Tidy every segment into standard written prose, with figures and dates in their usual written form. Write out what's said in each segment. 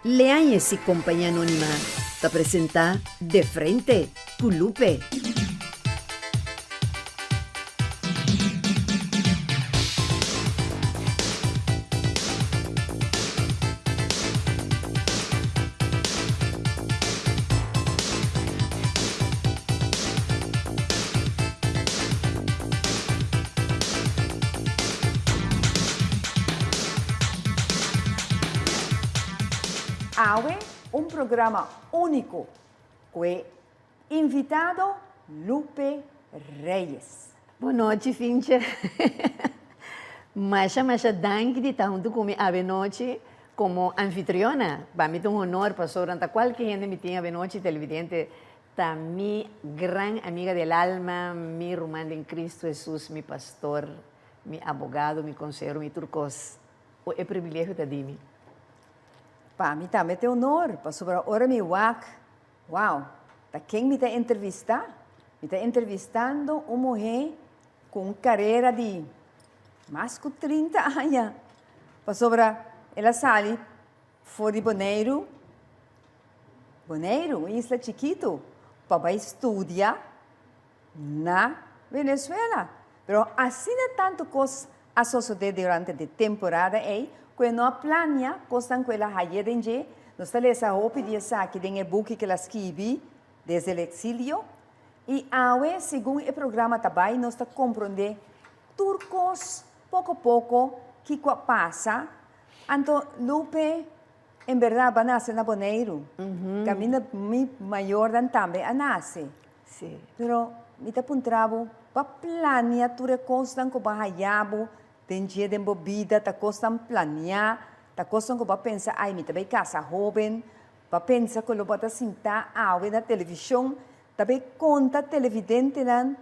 Leáñez y Compañía Anónima ta presenta De Frente cu Lupe. Awe un programa úniko ku e invitado Lupe Reyes. Bon nochi Finche. Masha masha danki di ta huntu ku mi awe nochi komo anfitriona. Pa mi ta un honor pasobra ta kualke hende mi tin awe nochi televidente ta mi gran amiga del alma, mi ruman den Cristo Jesus, mi pastor, mi abogado, mi konsehero, mi tur kos. O e privilegio ta di mi. Pa mi tambe ta e honor pasobra ora mi wak Wow! Ta ken mi ta entrevistá? Mi ta entrevistando un muhé ku un karera di mas ku 30 aña, pasobra el a sali for di Boneiru, Boneiru, un isla chikitu, pa bai studia na Venezuela. Pero asina tantu kos a sosodé durante di temporada ei ku e no a plania kosnan ku el a haye den dje. Nos ta lesa hopi di esaki den e buki ku el a skibi Desde el exilio. I awe, segun e programa ta bai, nos ta komprondé tur kos poko poko kiko a pasa. Anto Lupe en bèrdat bo a nase na Boneiru, kaminda mi mayornan tambe a nase. Sí. Pero mi ta puntra bo, bo a plania tur e kosnan ku bo a haya bo den dje den bo bida? Ta kosnan planiá? Ta kosnan ku bo a pensa, ai, mi ta bai kasa hóben? Bo a pensa ku lo bo ta sintá awe na televishon ta bai konta televidentenan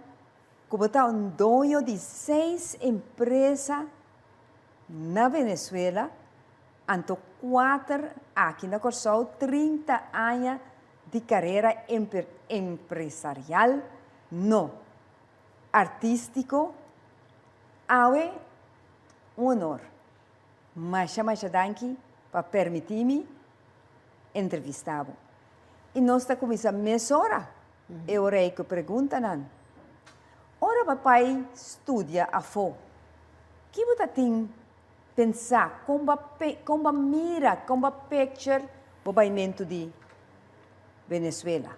ku bo ta un doño di seis empresa na Venezuela, anto kuater aki na Kòrsou, 30 aña di karera empresarial, no artístiko, awe un honor. Masha masha danki pa permití mi entrevistá bo. I nos ta kuminsá mesora e ora ei ku preguntanan. Ora bo pai studia afó, ki bo ta tin Pensa, kon bo kon bo mira, kon bo picture bo baimentu di Venezuela?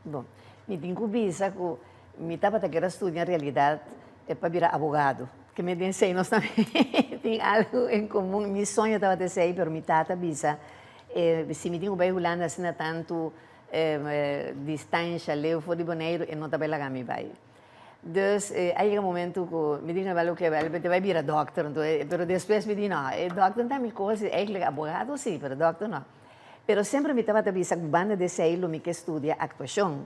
Bon, mi tin ku bisa ku mi tabata kier a studia en realidat pa bira abogado. Ke mi den esei nos tambe tin algu en komun. Mi soño tabata esei, pero mi tata bisa si mi tin ku bai Hulanda asina tantu distansha leu for di Boneiru e no ta bai laga mi bai. Dus a yega momento ku mi di wel oke wel mi ta bai bira dòkter anto pero despues mi di no e dòkter no ta mi kos eigenlijk abogado si pero dòkter no pero semper mi tabata bisa ku banda di esei lo mi ke studia aktuashon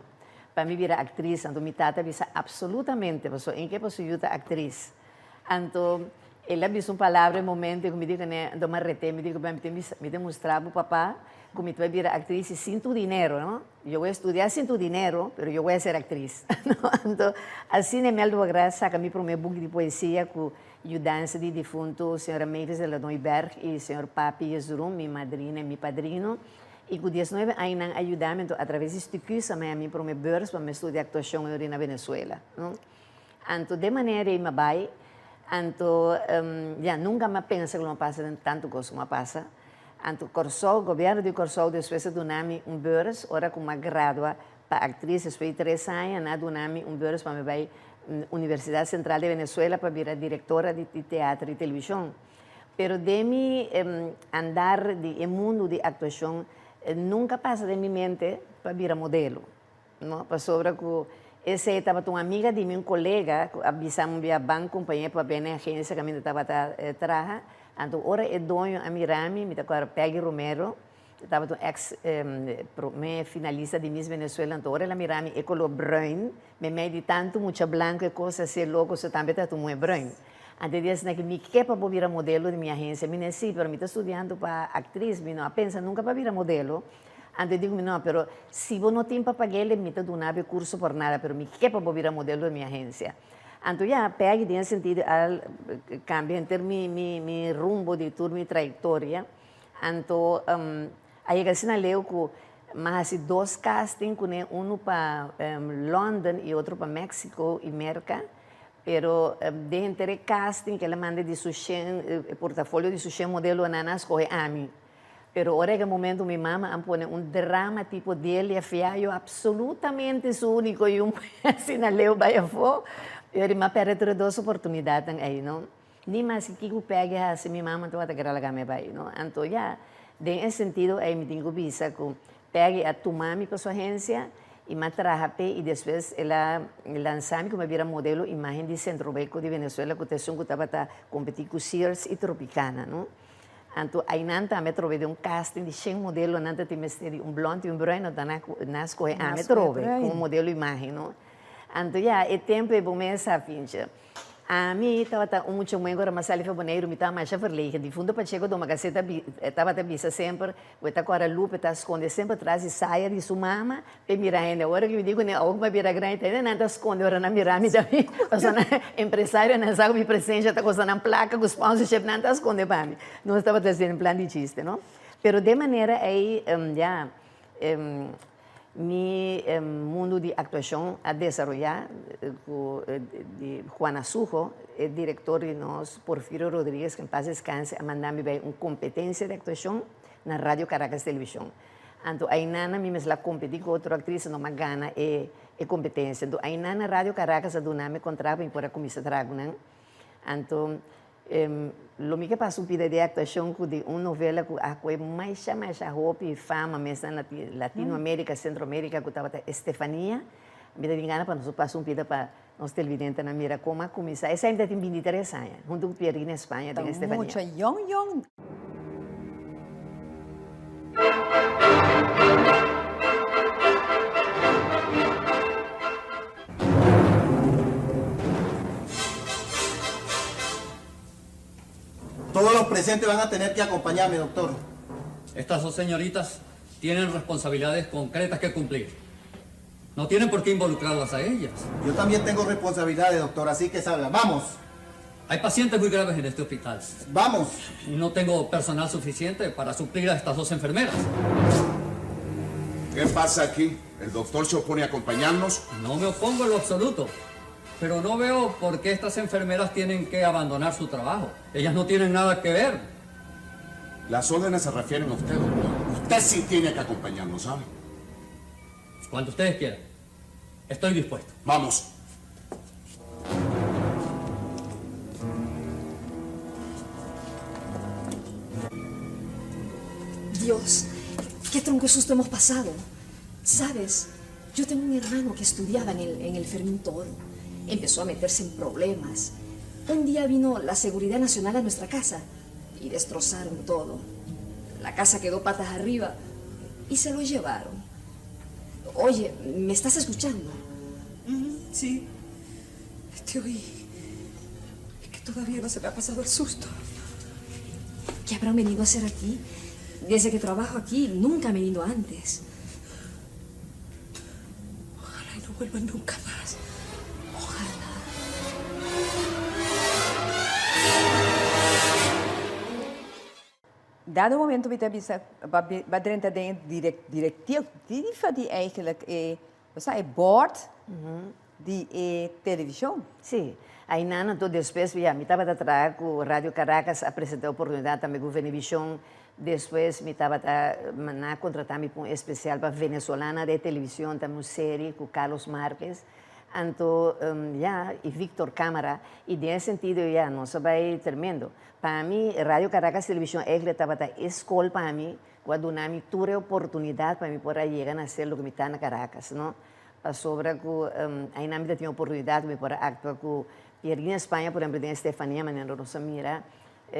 pa mi bira aktris anto mi tata a bisa absolutamente pasobra en ke pa su yu ta aktris anto el a bisa un palabra e momento ku mi di kuné anto mi a ret'é mi di mi ta mustra bo papa ku mi ta bai bira aktris i sin tur dinero no. Yo voy a estudiar sin tu dinero, pero yo voy a ser actriz. Anto, asina e mi a logra saca mi prome buki di poesia cu yudansa di difunto señora Mavis de la Nooiberg y señor Papi Jesurun, mi madrina y mi padrino. Y cu 19 aña nan a yuda mi, anto a traves di Sticusa mi a mi prome beurs pa mi studia actuacion ori na Venezuela. Anto, den manera ei mi a bay, anto, ya, nunca mi a pensa cu lo mi a pasa den tanto cos cu mi a pasa. Anto Kòrsou, gobièrnu di Kòrsou despues a duna mi un beurs ora ku mi a gradua pa aktris despues di tres aña nan a duna mi un beurs pa mi bai Universidat Sentral de Venezuela pa bira direktora di teatro i televishon. Pero den mi andar di e mundu di aktuashon nunka pasa den mi mente pa bira modelo. No, pasobra ku esei tabata un amiga di mi, un kolega, ku a bisa mi un bia ban kompañ'é pa bini e agensia kaminda tabata traha. Anto ora e doño a mira mi, mi ta kòrda Peggy Romero, e tabata un eks promé finalista di Miss Venezuela, anto ora el a mira mi e koló bruin, meimei di tantu mucha blanku e kos así e loko, so tambe tabata un muhé bruin. Anto e di asina ki mi ke pa bo bira modelo di mi agensia, mi ne si, pero mi ta studiando pa aktris, mi no a pensa nunka pa bira modelo. Anto e di ku mi, No, pero si bo no tin pa pag'é, mi ta duna bo e kurso por nada, pero mi ke pa bo bira modelo di mi agensia. Anto ya, Peggy den e sentido a kambia henter mi mi mi rumbo di tur mi trayektoria. Anto. A yega asina leu ku m'a hasi dos casting kuné, unu pa London i otro pa Mexico i Merka. Pero den henter e casting ku el a manda di su shen, e portafolio di su shen modelonan, nan a skohe ami. Pero ora e momento mi mama a pone un drama tipo Delia Fiallo absolutamente su unico y un asina leu bay afo, pero mi a perde tur e dos oportunidadnan ey, no. Ni maske kico Peggy haci mi mama tabata kere laga mi bay, no. Anto ya, den e sentido ey mi tin cu bisa cu Peggy a tuma mi pa su agencia y mi a traha p'e y despues el a lansa mi cu mi a bira modelo imagen di Centro Beco di Venezuela cu ta esun cu tabata competi cu Sears y Tropicana, no. Anto ainan tambe atrobe den un casting di shen modelo nan ta tin mester di un blond y un bruin no ta na na scoge ami atrobe como modelo imagen no. Anto ya e tempo e bo mes sa fincha. Ami tabata un mucha muhe ora mi a sali for Boneiru mi tabata masha verlegen. Difunto Pacheco Domacassé ta tabata bisa semper cu e ta cora Lupe ta sconde semper tras di saya di su mama Pe mira hende ora ki mi di kuné awor ku mi a bira grandi ta hende nan ta skonde ora nan mira mi tambe pasobra nan empresarionan sa ku mi presensia ta kosta nan plaka ku sponsorship nan ta skonde pa mi nos tabata hasi den plan di chiste no pero den manera ei ya mi mundu di aktuashon a desaroyá ku di Juana Sujo e direktor di nos Porfirio Rodriguez ke en pas deskanse a manda mi bai un kompetensia di aktuashon na Radio Caracas Televishon. Anto ainana mi mes la competi cu otro actriz no m'a gana e e competencia. Anto ainana Radio Caracas a duna mi contrato pa mi por a cuminsa traha cu nan. Anto lo mi ke pasa un pida di actuacion cu di un novela cu a coe masha masha hopi fama mes na Latinoamerica, Centroamerica cu tabata Estefania. Mi ta tin gana pa nos pasa un pida pa nos televidentenan mira como a cuminsa. Esei mi ta tin bintitres aña hunto cu Pierina España den Estefania. Ta mucha yong yong. Todos los presentes van a tener que acompañarme, doctor. Estas dos señoritas tienen responsabilidades concretas que cumplir. No tienen por qué involucrarlas a ellas. Yo también tengo responsabilidades, doctor, así que salga. ¡Vamos! Hay pacientes muy graves en este hospital. ¡Vamos! No tengo personal suficiente para suplir a estas dos enfermeras. ¿Qué pasa aquí? ¿El doctor se opone a acompañarnos? No me opongo en lo absoluto. Pero no veo por qué estas enfermeras tienen que abandonar su trabajo. Ellas no tienen nada que ver. Las órdenes se refieren a usted, doctor. Usted sí tiene que acompañarnos, ¿sabe? Cuando ustedes quieran. Estoy dispuesto. Vamos. Dios, qué tronco susto hemos pasado. Sabes, yo tengo un hermano que estudiaba en el, en el Fermín Toro. Empezó a meterse en problemas. Un día vino la Seguridad Nacional a nuestra casa y destrozaron todo. La casa quedó patas arriba y se lo llevaron. Oye, ¿me estás escuchando? Sí, te oí. Es que todavía no se me ha pasado el susto. ¿Qué habrán venido a hacer aquí? Desde que trabajo aquí, nunca han venido antes. Ojalá y no vuelvan nunca más. Ojalá. Dado momento mi ta bisa ba ba drenta den e directiva di eigenlijk e osea e board di e television. Sí, ainan anto despues ya mi tabata traha ku Radio Caracas a presenta oportunidat tambe ku Venevisión, despues mi tabata nan a kontrata mi pa un espesial pa Venezolana de Televisión tambe un serie ku Carlos Marquez. Anto ya y Victor Cámara y den e sentido ya nos a bay tremendo. Pa mi Radio Caracas Television Egle tabata e scol pa mi cu a duna mi tur e oportunidad pa mi por a yega na ser loke mi ta na Caracas no. Pasobra cu ayina mi ta tin oportunidad cu mi por a actua cu Pierina España por ehemplo den Estefania manera nos a mira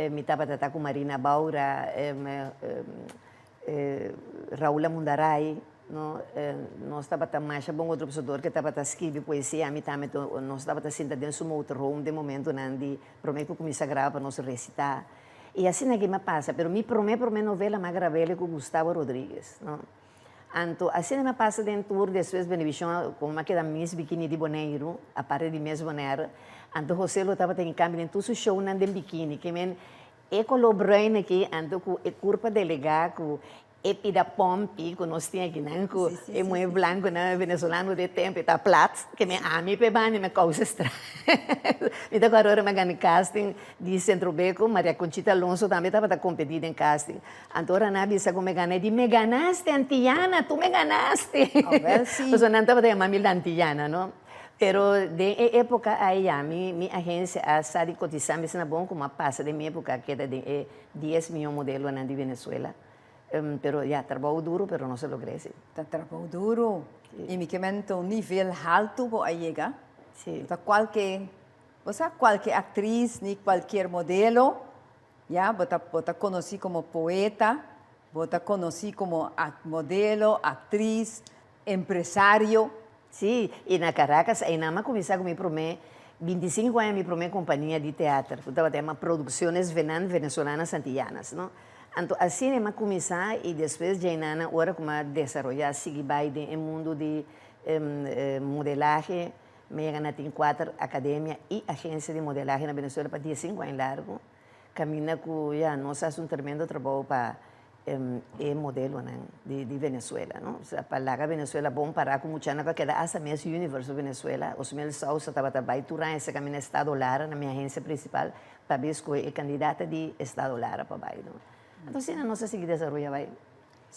mi tabata ta cu Marina Baura Raul Amundaray, no, nos tabata masha bon otro pasobra ke tabata skibi poesia, ami tambe nos tabata sinta den su motorhome den momentonan di prome ku kuminsa graba pa nos resitá. I asina ke mi a pasa, pero mi prome prome novela mi a grab'el ku Gustavo Rodriguez, no. Anto asina mi a pasa den tur despues Benevisión komo mi a keda Miss Bikini di Boneiru, aparte di Miss Bonaire, anto José lo tabata in kambio den tur su shownan den bikini, ke men E koló bruin aki anto ku e kurpa delegá ku E pida pompi ku nos tin akinan ku e muhé blankunan venezolano di e tempu e ta plat ke mi ami p'e banda mi a kousa strès. Mi ta kòrda ora mi a gana casting di Centro Beko, Maria Conchita Alonso tambe tabata kompetí den casting. Anto ora nan a bisa ku mi gana e di, Me ganaste Antillana, tu me ganaste! Pasobra nan tabata yama mi la Antillana no. Pero den e époka ei mi mi agensia a sa di kotisá mi asina bon ku mi a pasa den mi époka a keda den e dies mihó modelonan di Venezuela. Pero ya, trabou duru, pero nos a logr'é, sí. Ta trabou duru. I mi ke men ta un nivel haltu bo a yega. Sí. No ta kualke, bo sa kualke aktris ni kualkier modelo, ya, bo ta bo ta konosí komo poeta, bo ta konosí komo modelo, aktris, empresario. Sí, i na Caracas einan mi a kuminsá ku mi promé, bintisinku aña mi promé kompania di teater ku tabata yama Producciones Venan Venezolanas Antillanas, no. Anto asina mi a kuminsá i despues djeinan ora ku mi a desaroyá sigui bai den e mundu di modelahe, mi a yega na tin kuater akademia i agensia di modelahe na Venezuela pa diesinku aña largu, kaminda ku ya nos a hasi un tremendo trabou pa e modelonan di Venezuela, no. Osea pa laga Venezuela bon pará ku muchanan ku a keda asta mes Universe Venezuela, Osmel Sousa tabata bai tur aña seka mi na Estado Lara na mi agensia prinsipal pa bes ku e kandidata di Estado Lara pa bai, no. Anto asina nos a sigui desaroya bai.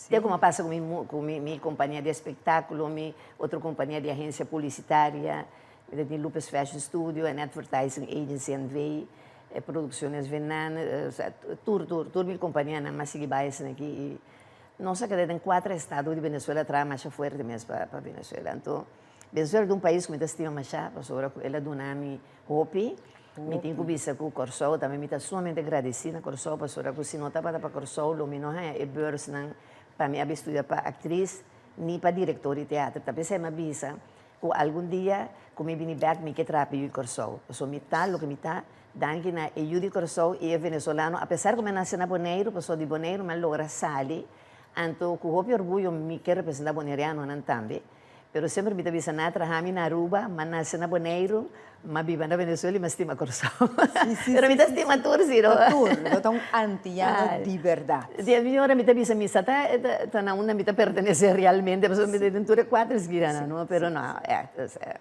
Te komo a pasa ku mi ku mi kompania di espektákulo, mi otro kompania di agensia publisitaria, mi ta tin Lupes Fashion Studio and Advertising Agency NV. E producciones Venan, osea tur tur tur mi companianan a sigui bai esaki y nos a keda den cuatro estado di Venezuela traha masha fuerte mes pa pa Venezuela. Anto Venezuela ta un pais cu mi ta stima masha pasobra cu el a duna mi hopi, mi tin cu bisa cu Corsou tambe mi ta sumamente agradeci na Corsou pasobra cu si no tabata pa Corsou lo mi no haya e beursnan pa mi a bay studia pa actriz ni pa director di teatro. Ta pesey mi a bisa Ku algun dia ku mi bini bèk mi ke traha pa e yu di Kòrsou. Pasobra mi ta loke mi ta danki na e yu di Kòrsou i e venezolano apesar ku mi a nase na Boneiru pasobra di Boneiru mi a logra sali anto ku hopi orguyo mi ke representá bonerianonan tambe. Pero semper mi ta bisa nan a traha mi na Aruba, mi a nase na Boneiru, mi a biba na Venezuela i mi a stima Kòrsou. Pero mi ta stima tur si no. Tur, bo ta un antiano di bèrdat. Di mi ora mi ta bisa mi sa ta ta na unda mi ta pertenesé realmente pasobra mi ta den tur e kuater eskinanan no pero no osea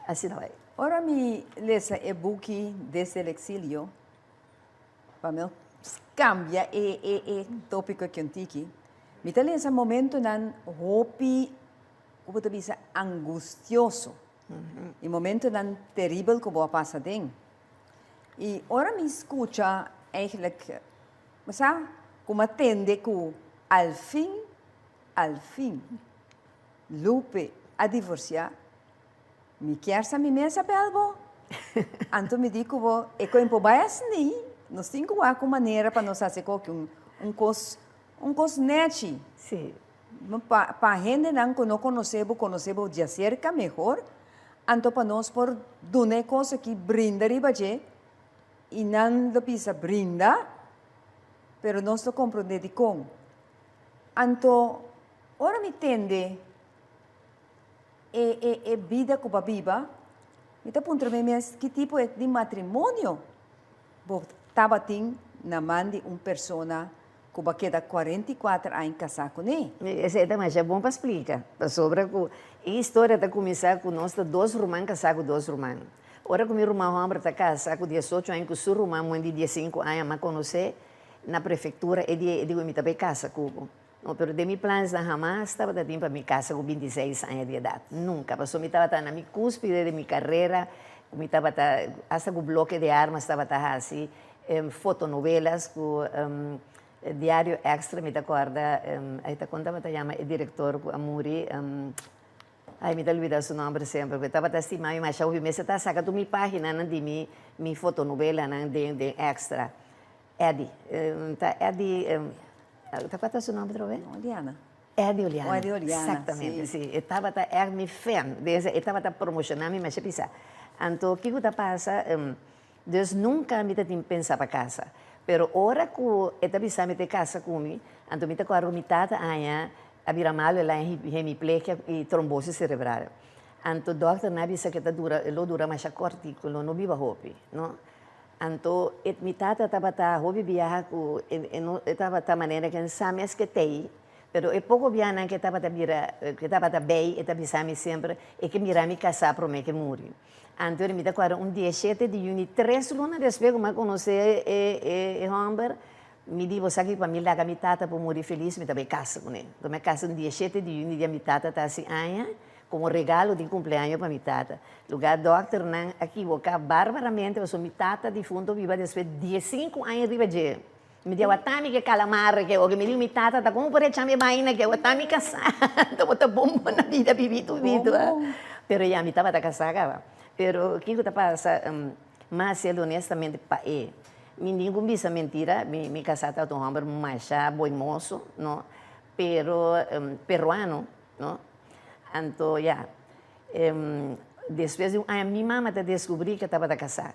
asina bai. Ora mi lesa e buki Desde el exilio pa mi kambia e e e topiko aki un tiki mi ta lesa momentonan hopi ku bo ta bisa angustioso i momentonan teribel ku bo a pasa aden. I ora mi skucha eigenlijk, bo sa, ku mi a tende ku al fin, al fin, Lupe a divorsiá, mi kier sa mi mes a bèl bo. Anto mi di ku bo, e koe por bai asni, nos tin ku wak un manera pa nos hasi koki un, un kos, un kos nèchi. Sí. Pa, pa hendenan ku no konosé bo, konosé bo djaserka mehor. Anto pa nos por duna e kos aki brinda riba dje i nan lo bisa brinda, pero nos lo komprondé dikon. Anto ora mi tende e e e bida ku bo a biba, mi ta puntra mi mes ki tipo di matrimonio bo tabatin na man di un persona ku bo a keda 44 aña kasá kuné. Esei ta masha bon pa splika, pasobra ku e historia ta kuminsá ku nos ta dos ruman kasá ku dos ruman. Ora ku mi ruman hòmber ta kasa ku diesocho aña ku su ruman muhé di diesinku aña, m'a konosé na prefektura, e di e di ku mi ta bai kasa ku bo. No, pero den mi plansnan hamas tabata tin pa mi kasa ku bintiseis aña di edat, nunka, pasobra mi tabata na mi kúspide di mi karera, ku mi tabata asta ku Bloque de Armas tabata hasi fotonovelas ku Diario Extra mi ta kòrda ai ta kon tabata yama e direktor ku a muri ai mi ta lubida su nòmber semper ku e tabata stima mi masha hopi mester ta saka tur mi paginanan di mi mi fotonovelanan den den Extra Eddy ta Eddy ta kua ta su nòmber otra bes? Oliana. Eddy Oliana. Eddy Oliana, si. Exactamente, si. E tabata ègt mi fan. Desde e tabata promociona mi masha pisa. Anto kiko ta pasa, dus nunca mi ta tin pensa pa casa. Pero ora cu e ta bisa mi ta e casa cu mi, anto mi ta acorda cu mi tata aña a bira malo, el a hemiplegia y trombosis cerebral. Anto dokternan a bisa cu e ta dura, e lo dura masha cortico, lo no biba hopi, no. Anto e mi tata tabata hopi biaha ku e no e tabata manera ken sa mes ke tei, pero e poko biahanan ke tabata bira ke tabata bei e ta bisa mi semper e ke mira mi kasá promé ke muri. Anto mi ta kòrda un dieshete di yüni tres luna despues ku mi a konosé e e e hòmber, mi di bo sa ki pa mi laga mi tata por muri felis mi ta bai kasa kuné. Anto mi a kasa un dieshete di yüni dia mi tata ta hasi aña. Como regalo di cumpleaños pa mi tata. Lugar dokternan a kiboca barbaramente pasobra mi tata difunto biba despues diesinku aña riba dje. Mi di awatá mi ke calamar ke oke mi di mi tata ta como por echa mi e baina ke awatá mi casá ta bo ta bon bon na bida bibito bibito. Pero ya mi tabata casá caba. Pero kico ta pasa mas siendo honestamente pa e mi ningun bisa mentira mi casá tabata un homber masha buen mozo no pero peruano no. Anto ya, despues di un aña mi mama ta descubri ke tabata casá.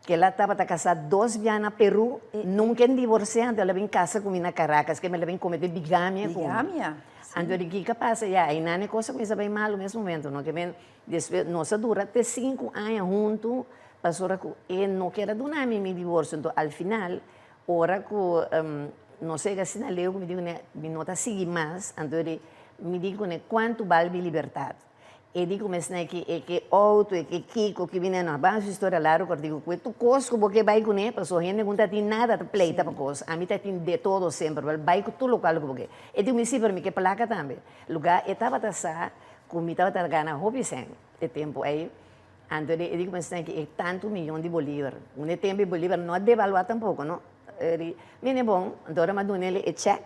Ke la tabata casá dos bia na Peru, nunca en divorcia, anto el a bin casa cu mi na Caracas, ke el a bin comete bigamia cu mi. Bigamia, si. Anto di kiko a pasa ya, einan e cos a cuminsa bay malo mes momento, no? Ke men despues nos a dura te cinco aña hunto pasobra cu e no kier a duna mi mi divorcio, anto al final Ora ku nos yega asina leu ku mi di kuné mi no ta sigui mas, anto di mi di kuné kuantu bal mi libertat? E di ku mi esnan ki e ke outo, e ke kiko, ki bini no. Ban su historia largu kòrtiku ku e tur kos ku bo ke bai kuné pasobra hende ku no ta tin nada ta pleita pa kos. Ami ta tin de todo semper, bal bai ku tur lokual ku bo ke. E di ku mi si pero mi ke plaka tambe. Lugá e tabata sa ku mi tabata gana hopi sèn e tempu ei. Anto e di kuminsá ki e tantu miyon di bolívar. Un e tempu e bolívar no a devaluá tampoko, no. E di, Mene bon, anto ora mi a duna el e chèk,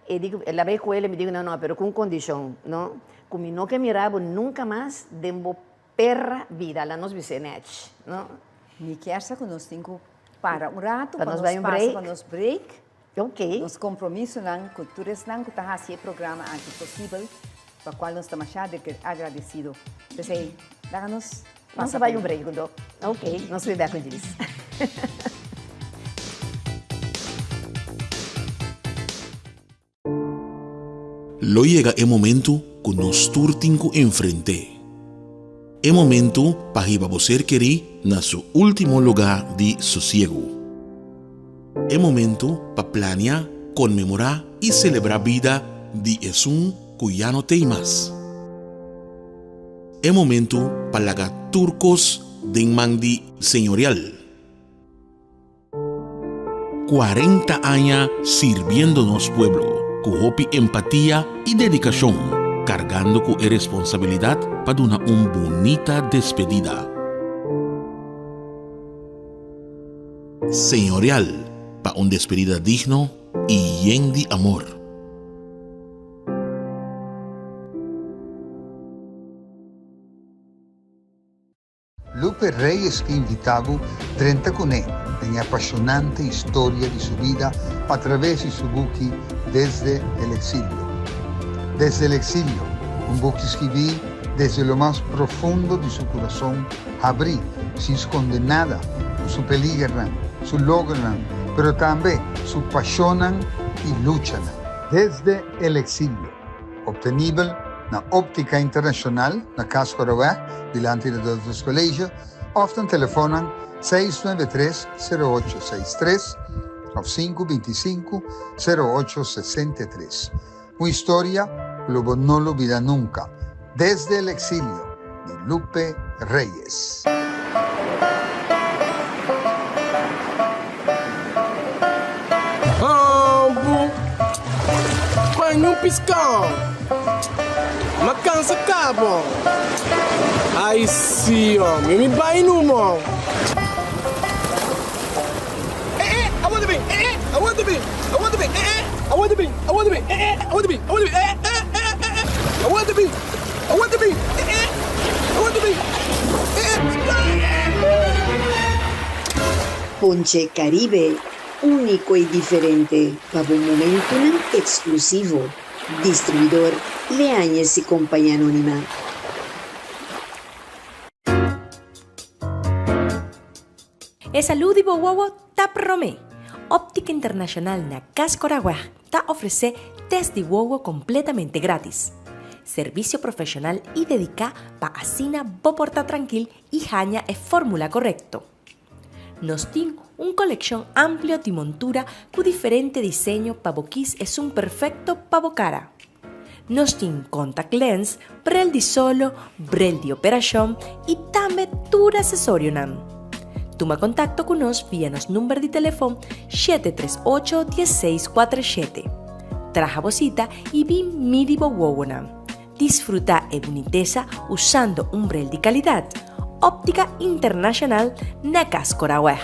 e di ku el a bai ku el, mi di ku no, no, pero ku un kondishon, no, ku mi no ke mira bo nunka mas den bo perra bida, laat nos bis'é nèchi, no. Mi kier sa ku nos tin ku para un ratu pa nos pasa pa nos break. Ok. Nos compromisonan cu tur esnan cu ta haci e programa aki posibel, pa cual nos ta masha agradecido. P'esey, laga nos pasa. Nos a bay un break anto. Ok, nos bay bek cu djis. Lo yega e momentu ku nos tur tin ku enfrent'é. E momentu pa hiba bo ser kerí na su último lugá di sosiegu. E momentu pa plania, konmemorá i selebrá bida di esun ku ya no t'ei mas. E momentu pa laga tur kos den man di Señorial. 40 aña sirbiendo nos pueblo ku hopi empatia i dedikashon, kargando ku e responsabilidat pa duna un bunita despedida. Señorial pa un despedida digno i yen di amor. Lupe Reyes ke invitá bo drenta kuné den e apashonante historia di su bida a traves di su buki Desde el exilio. Desde el exilio, un buki skibí desde lo mas profundo di su kurason habrí, sin skonde nada, ku su peligernan, su logronan, pero tambe su pashonnan i luchanan. Desde el exilio. Obtenibel na Optica Internacional na Cas Coroweg, dilanti di Dòters College, òf na telefonnan seis nuebe tres, sero ocho seis tres òf sinku binti sinku, sero ocho sesenta i tres. Un historia ku lo bo no lubida nunka, Desde el exilio di Lupe Reyes. Ambu, Mas ni un piskon Ma kansa kabo Ai si omi mi bai numo. Eh eh awor ta bin eh eh awor ta bin awor ta bin eh eh awor ta bin awor ta bin eh eh awor ta bin awor ta bin eh eh eh eh eh awor ta bin awor ta bin eh eh awor ta bin eh eh. Ponche Caribe, úniko i diferente pa bo momentunan eksklusivo. Distribuidor Leañez y Compañía Anónima. E salú di bo wowo ta promé! Óptica Internacional na Cas Coragüej ta ofresé test di wowo kompletamente grátis. Servisio profeshonal i dediká pa asina bo por ta trankil i haña e fórmula korekto. Nos tin un kolekshon amplio di montura ku diferente diseño pa bo kis esun perfekto pa bo kara. Nos tin contact lens, brel di solo, brel di operashon i tambe tur asesorionan. Tuma kontakto ku nos via nos number di telefon 738 1647. Traha bo sita i bin midi bo wowonan. Disfrutá e bunitesa usando un brel di kalidat. Óptica Internacional na Cascoraweg.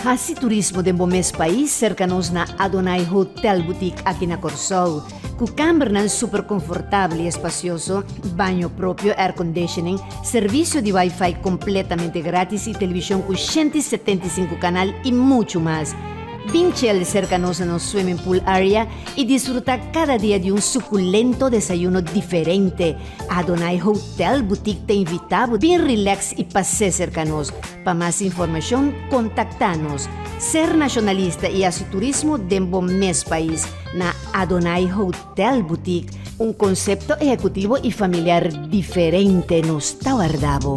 Hasi turismo den bo mes pais serka nos na Adonai Hotel Boutique aki na Kòrsou. Ku kambernan super konfortabel i espasioso, baño propio, airconditioning, servisio di wifi kompletamente gratis i televishon ku 175 kanal i muchu mas. Bin chel serka nos na nos swimming pool area i disfrutá kada dia di un sukulento desayuno diferente. Adonai Hotel Boutique ta invitá bo bin relax i pas'é serka nos. Pa mas informashon kontaktá nos. Ser nashonalista i hasi turismo den bo mes pais na Adonai Hotel Boutique, un konsepto ehekutivo i familiar diferente nos ta warda bo.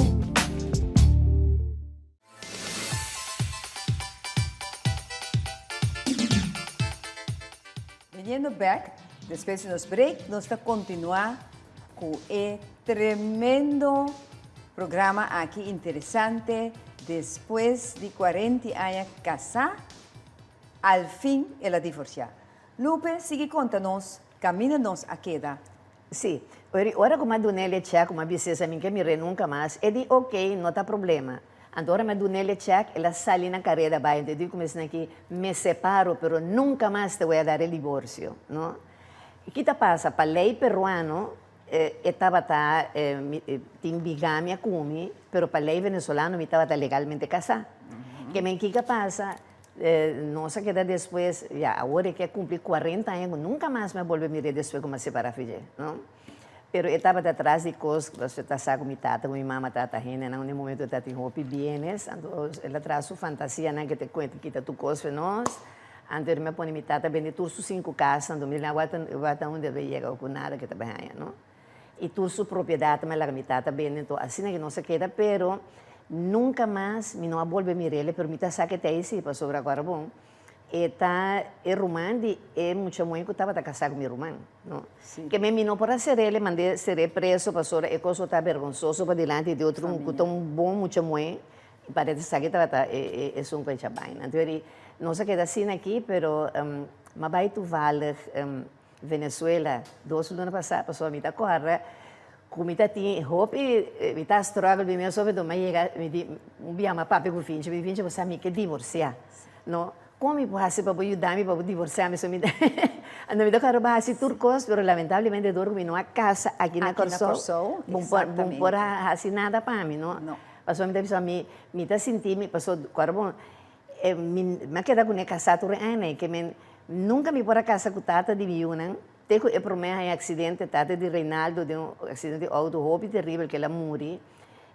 Biniendo bek, despues di nos break, nos ta kontinuá ku e tremendo programa aki interesante. Despues di 40 aña kasá, al fin el a divorsiá. Lupe, sigui konta nos kaminda nos a keda. Sí. Ora ku mi a dun'el e chèk, ku mi a bis'é sa mi ke mir'é nunka mas, e di, Oké, no ta problema. Anto ora mi a dun'el e chèk, el a sali na kareda bai. Anto e di ku mi esaki, Me separo, pero nunka mas te voy a dar el divorcio, no? Ki ta pasa? Pa lei peruano, e tabata tin bigamia ku mi, pero pa lei venezolano mi tabata legalmente kasá. Ke men kiko a pasa? Nos a keda despues, ya awor e ke a kumpli kuarenta aña ku nunka mas mi a bolbe mir'é despues ku mi a separá fi dje, no? Pero e tabata tras di kos, pasobra e ta sa ku mi tata ku mi mama tabata hendenan un momento e tabatin hopi bienes, anto el a traha su fantasianan ke ta kuenta kita tur kos fe nos. Anto mi a pone mi tata bende tur su sinku kas, anto mi wak unda e yega ku nada ke ta bai haña, no? I tur su propiedat mi a laga mi tata bende, anto asina ke nos a keda, pero nunka mas mi no a bolbe mir'el, pero mi ta sa ke ta esi pasobra awor bon e ta e ruman di e mucha muhé ku tabata kasá ku mi ruman, no? Ke mi no por a ser'el, e mand'é ser'é preso pasobra e kos lo ta bergonsoso padilanti di otro ku ta un bon mucha muhé. I parece esaki tabata e esun ku e chabaina. Anto di nos a keda asina aki, pero m'a bai toevallig Venezuela dos luna pasá, pasobra mi ta kòrda ku mi ta tin hopi, mi ta struggle mi mes hopi, anto m'a yega, mi di, un bia m'a papia ku Finchi, mi di, Finchi bo sa mi ke divorsiá, no? Kon mi por hasi pa bo yuda mi pa bo divorsiá mi? So mi anto mi ta kòrda bo hasi tur kos, pero lamentablemente dor ku mi no a kasa aki na Kòrsou, bo no por a hasi nada pa mi, no? Pasobra mi ta bisa mi, mi ta sinti mi, pasobra ku ora bo, mi mi a keda kuné kasá tur e aña ei, ke men nunka mi por a kasa ku tata di mi yunan, te ku e promé haña aksidente, tata di Reinaldo den un aksidente di outo hopi teribel ke el a muri,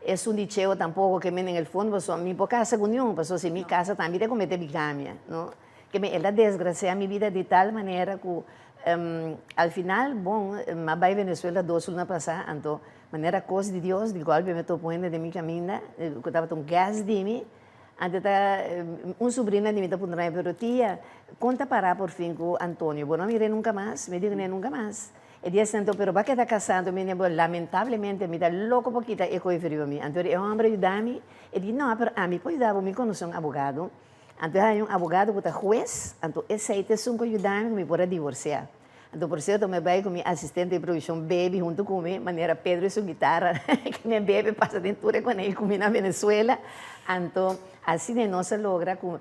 esun di Cheo tampoko, ke men en el fondo pasobra mi por kasa ku niun, pasobra si mi kasa tambe ta komete bigamia, no? Ke men el a desgrasiá mi bida di tal manera ku al final, bon, mi a bai Venezuela dos luna pasá, anto Manera cos di Dios, di golpe mi topa un hende den mi caminda cu tabata un guest di mi, anto ta un sobrina di mi ta puntra mi, pero tia, con ta para por fin cu Antonio? Bo no a mir'é nunca mas? Mi di cu ne, nunca mas. E di asina, anto, pero bo a keda casa? Anto mi di, bo, lamentablemente mi ta loco pa kita e coe riba mi. Anto e homber a yuda mi, e di, no, pero ami por yuda bo, mi conoce un abogado. Anto e haña un abogado cu ta huez, anto esey ta esun cu a yuda mi cu mi por a divorcia. Anto por cierto mi a bay cu mi asistente di produccion Baby hunto cu mi, manera Pedro y su guitarra, que mi Baby pasa den tur e coney cu mi na Venezuela. Anto asina nos a logra cu,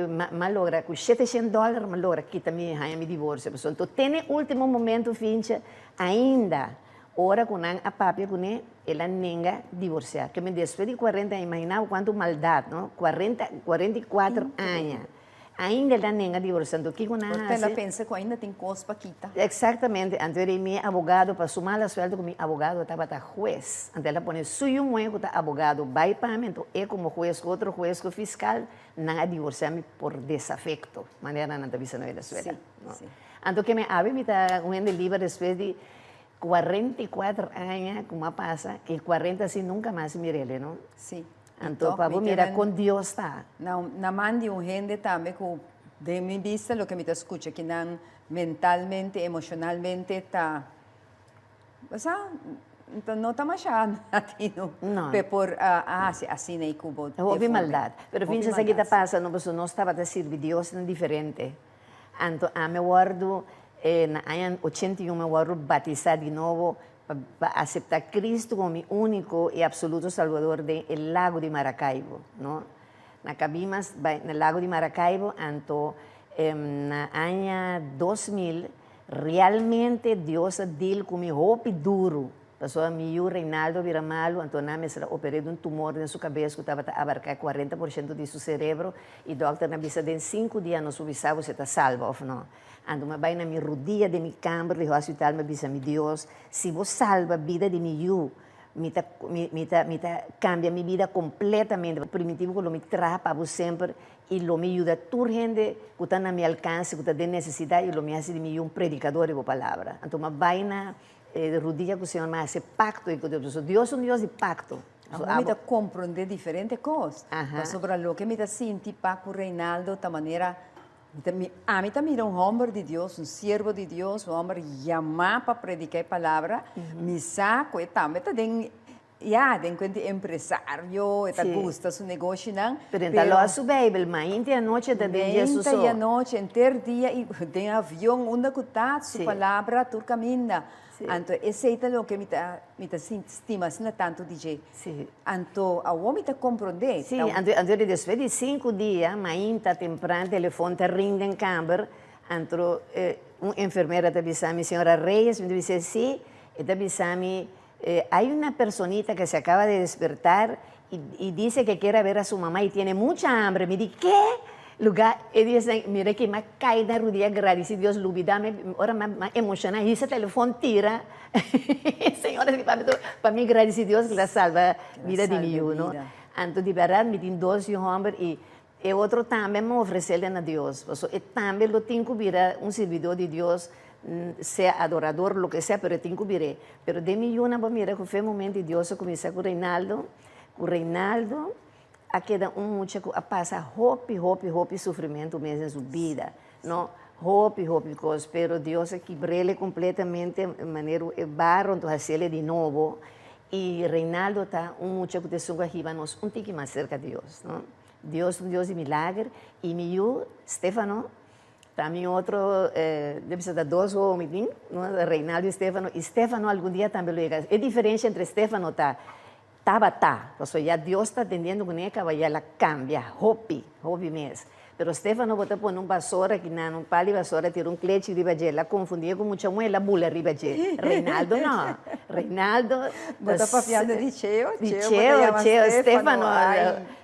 m'a logra cu 700 dollar m'a logra kita mi haña mi divorcio. Pasobra anto te n'e ultimo momento fincha ainda ora cu nan a papia cune el a nenga divorcia. Ke mi despues di 40 aña, imagina bo cuanto maldad no, 40, 44 aña. Ainda el ta nenga divorcia, anto kiko nan hasi? Por el a pensa ku ainda tin kos pa kita. Exactamente, anto era mi abogado pa su mala suerte ku mi abogado tabata hues, anto el a pone su yu muhe ku ta abogado bai pa mi, anto e komo hues ku otro hues ku fiscal nan a divorcia mi por desafecto, manera nan ta bisa na Venezuela. Sí, sí. Anto ke mi awe mi ta un hende liber despues di. 44 aña ku mi a pasa, i 40 si nunka mas mir'é, no? Sí. Anto, pa bo mira kon Dios ta. Na man di un hende tambe ku den mi bista loke mi ta skucha ki nan mentalmente, emoshonalmente ta, bo sa, no ta masha latino p'e por a hasi asina i ku bo. Hopi maldat. Pero fincha esaki ta pasa no pasobra nos tabata sirbi Diosnan diferente. Anto ami a wòrdu na aña 81 mi a wòrdu batisá di nobo pa aseptá Cristo komo mi úniko i apsoluto Salbador den e lago di Maracaibo, no. Na Cabimas bai na lago di Maracaibo, anto na aña 2000 realmente Dios a deal ku mi hopi duru. Pasobra mi yu Reinaldo a bira malu, anto nan mester a oper'é di un tumor den su kabes ku tabata abarká 40% di su serebro, i dòkternan a bisa den sinku dia nos por bisa bo si e ta salba òf no. Anto mi a bai na mi rudia den mi kamber di hospital, mi a bisa mi Dios, si bo salba bida di mi yu, mi ta mi ta mi ta kambia mi bida kompletamente, primitivo ku lo mi traha pa bo semper i lo mi yuda tur hende ku ta na mi alkanse, ku ta den nesesidat, i lo mi hasi di mi yu un predikador di bo palabra. Anto mi a bai na E rudia ku Señor mi a hasi pakto ku Dios. Pasobra Dios un Dios di pakto. Awor mi ta komprondé diferente kos. Pasobra loke mi ta sinti pa ku Reinaldo ta manera, ami ta mira un hòmber di Dios, un siervo di Dios, un hòmber yamá pa prediká e palabra. Mi sa ku e tambe ta den Ya, den kuent di empresario, e ta gusta su negoshinan. Pero e ta lòs su Beibel, mainta i anochi e ta den Jesus so. Mainta i anochi, henter dia i den avion, unda ku ta, su palabra tur kaminda. Anto esei ta loke mi ta mi ta sinti stima asina tantu di dje. Anto awor mi ta komprondé. Sí, anto anto despues di sinku dia, mainta tempran telefon ta ring den kamber, anto un enfermera ta bisa mi, señora Reyes, mi ta bis'é sí, e ta bisa mi, Hay una personita que se acaba de despertar y, y dice que quiere ver a su mamá y tiene mucha hambre. Mi di, ¿qué? Lugar, e dice, mira que m'a cai na rudia gradeci Dios, lubida mi, ora m'a, m'a emociona, hisa telefon tira. Señora di papi, pa mi gradeci Dios que la salva vida di mi yu, no? Anto di berdad mi tin dos yu homber y e otro tambe m'a ofrecele na Dios, paso e tambe lo tin cu bira un sirbidor di Dios sea adorador, loke sea, pero e tin ku bir'é. Pero den mi yunan bo mira ku fe momento di Dios a kuminsá ku Reinaldo, ku Reinaldo a keda un mucha ku a pasa hopi, hopi, hopi sufrimentu mes den su bida, no? Hopi, hopi kos, pero Dios a kibr'é kompletamente manera e barro, anto hasiel di nobo. I Reinaldo ta un mucha ku ta esun ku a hiba nos un tiki mas serka Dios, no? Dios ta un Dios di milager, i mi yu, Stefano, Ta mi otro, debe ser ta dos wowo mi tin, no? Reinaldo y Stefano, y Stefano algun dia tambe lo yega. E diferencia entre Stefano ta, tabata, pasobra ya Dios ta atendiendo cune caba ya el a cambia hopi, hopi mes. Pero Stefano bo ta pone un basora aki nan, un pal di basora, tira un klechi riba dje, el a confundi'e cu mucha muhe, el a bula riba dje. Reinaldo no, Reinaldo. Bo ta papiando di Cheo? Di Cheo, Cheo, Stefano,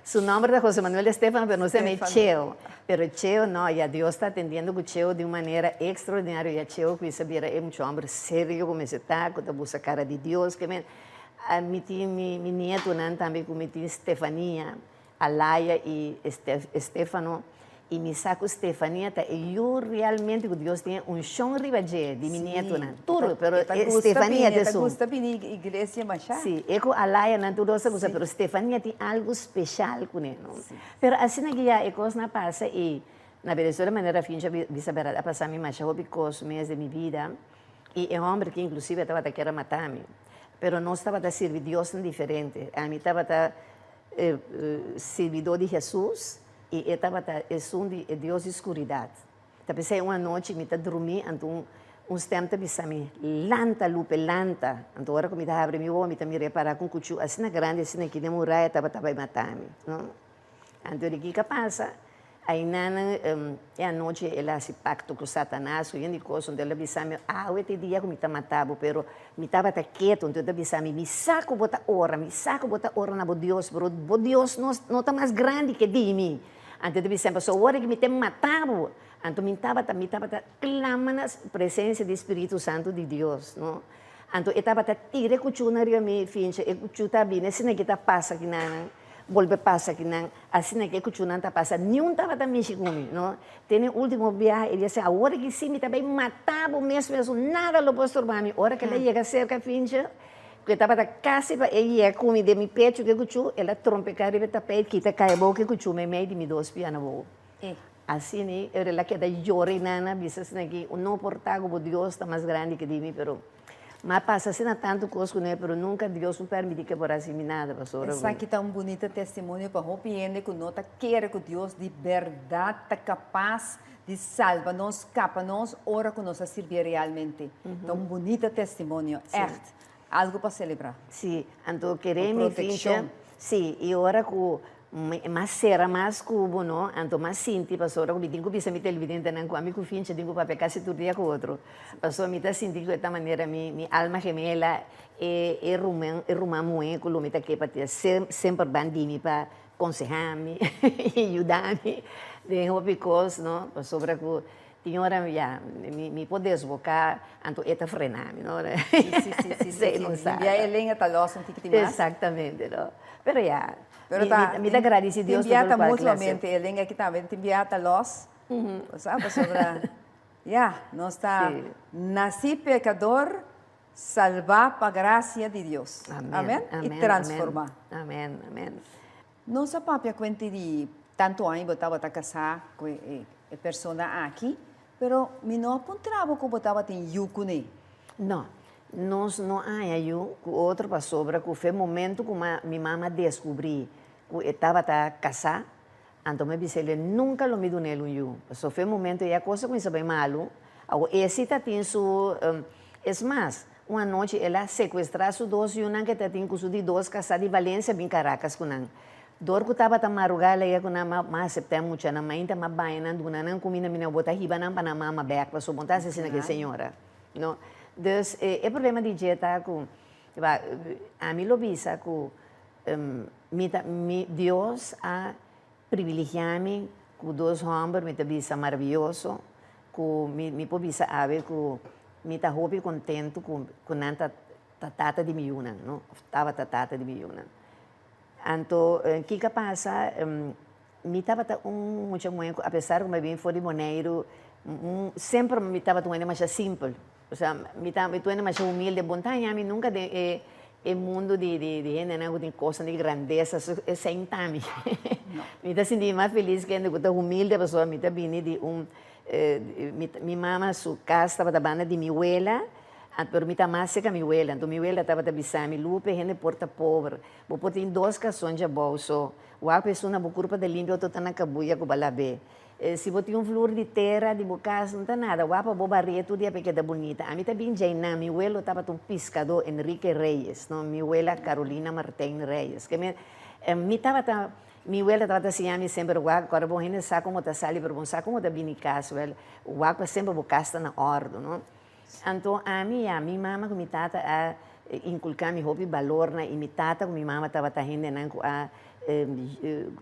su nomber ta Jose Manuel Estefano, pero nos ta yam'e Cheo. Pero Cheo no, ya Dios ta atendiendo cu Cheo di un manera extraordinario, ya Cheo cuminsa bira e mucho homber serio cu mester ta, cu ta busca cara di Dios, ke men, mi tin mi mi nietonan tambe cu mi tin Stefania, Alaya y Estefano, y mi sa cu Stefania ta e yu realmente cu Dios tin e uncion riba dje di mi nietonan, tur, pero Stefania ta esun. E ta gusta bini iglesia masha. Si, e cu Alaya nan tur dos ta gusta, pero Stefania tin algo special cune, no. Pero asina ki ya e kosnan a pasa i na Venezuela manera Fincho a bisa berdad a pasa mi masha hopi kos mes den mi bida i e homber ki inclusive tabata kier a mata mi pero nos tabata sirbi Diosnan diferente ami tabata sirbidor di Jesus i e tabata esun di e Dios di skuridat ta p'esei un anochi mi ta drumi anto un un stem ta bisa mi lanta Lupe lanta anto ora ku mi ta habri mi wowo mi ta mira e para ku un kuchu asina grandi asina aki den muraya tabata bai mata mi no anto di kiko a pasa ainana e anochi el a hasi pakto ku satanas ku yen di kos anto el a bisa mi awe ta e dia ku mi ta mata bo pero mi tabata ketu anto el ta bisa mi mi sa ku bo ta ora mi sa ku bo ta ora na bo Dios pero bo Dios no ta mas grandi ke di mi anto el ta bisa mi pasobra ora ku mi ta mata bo Anto mi tabata, mi tabata clama na presencia di Spiritu Santo di Dios, no. Anto e tabata tira e cuchuna riba mi, fincha e cuchu ta bini, asina ki ta pasa ki nan. bolbe pasa akinan, asina ku e kuchunan ta pasa, niun tabata mishi ku mi, no. Te na e ultimo biaha el a bisa, awor aki si mi ta bai mata bo mes mes, nada lo por stroba mi. Ora ku el a yega serka Finche, ku e tabata kasi pa e yega ku mi den mi pechu ku e kuchu, el a trompeká riba e tapeit, kita kai abou ku e kuchu meimei di mi dos pia na bou. Asina el a keda yora i nan a bisa asina ki, no por ta ku bo Dios ta mas grandi ku di mi, pero Mi a pasa asina tantu kos ku ne, pero nunka Dios no permití ke por hasi mi nada, pasobra. Esaki ta un bunita testimonio pa hopi hende ku no ta kere ku Dios di bèrdat ta kapas di salba nos, skapa nos ora ku nos a sirbié realmente. Ta un bunita testimonio, ègt. Algu pa selebrá. Sí, anto kere mi fincha. Sí, i ora ku Mas sera mas ku bo no, anto mas sinti pasobra ku mi tin ku bisa mi televidentenan ku ami ku Fincha tin ku papia kasi tur dia ku otro. Pasobra mi ta sinti ku e ta manera mi mi alma gemela, e e ruman e ruman muhé ku lo mi ta ke pa tia semper ban di mi pa konsehá mi i yuda mi den hopi kos no, pasobra ku Tin ora ya mi por desboká, anto e ta frená mi, no? Sí, sí, sí, sí, sí. Tin bia e lenga ta lòs un tiki mas. Exactamente, no? Pero ya, mi ta gradisí Dios tur lokual ku el a hasi. Tin bia ta mutuamente, e lenga aki tambe tin bia ta lòs, bo sa, pasobra ya, nos ta nasí pekador, salbá pa grasia di Dios. Amen. I transformá. Amen, amen. Nos a papia kuenti di tantu aña bo tabata kasá ku e persona aki, pero mi no a puntra bo ku bo tabatin yu kuné. No, nos no haña yu ku otro pasobra ku fe momentu ku mi mama deskubrí ku e tabata kasá, anto mi a bisa el nunka lo mi dun'el un yu. Pasobra fe momentu ei a kos a kuminsá bai malu, awor e si ta tin su, es mas, Un anochi el a secuestra su dos yunan ke ta tin cu su di dos casa di Valencia bin Caracas cu nan. Dor cu tabata maruga el a yega cu nan ma ma acepta e muchanan mainta ma baña nan duna nan cuminda mi nan bo ta hiba nan pa nan mama bek pasobra bo ta haci asina cu e señora no. Dus e problema di dje ta cu ami lo bisa cu mi ta mi Dios a privilegia mi cu dos homber mi ta bisa maravilloso cu mi mi por bisa awe cu mi ta hopi contento cu cu nan ta ta tata di mi yunan no of tabata tata di mi yunan anto kico a pasa mi tabata un mucha muhe cu apesar cu mi a bin for di Boneiru semper mi tabata un hende masha simpel. Osea, mi ta, mi tuene masha humilde, bon ta haña mi nunca den e e mundo di di di hendenan cu tin cosnan di grandesa, esey no ta mi. Mi ta sinti mi mas feliz cu hende cu ta humilde pasobra mi ta bini di un mi mi mama su cas tabata banda di mi wela, pero mi ta mas cerca mi wela, anto mi wela tabata bisa mi, Lupe, hende por ta pober, bo por tin dos cason djabou so, wak pa esun na bo curpa ta limpia otro ta na cabuya cu bo a labe. Si bo tin un flur di tera di bo kas, no ta nada. Wak pa bo baria tur dia pa e keda bunita. Ami ta bin djainan. Mi welo tabata un piskadó, Enrique Reyes, no? Mi wela Carolina Martijn Reyes. Ke mi, mi tabata, mi wela tabata siña mi semper wak, kòrda bo hende sa komo ta sali, pero bo no sa komo ta bini kas. Wèl, wak pa semper bo kas ta na òrdu, no? Anto ami ya, mi mama ku mi tata a inkulká mi hopi balornan i mi tata ku mi mama tabata hendenan ku a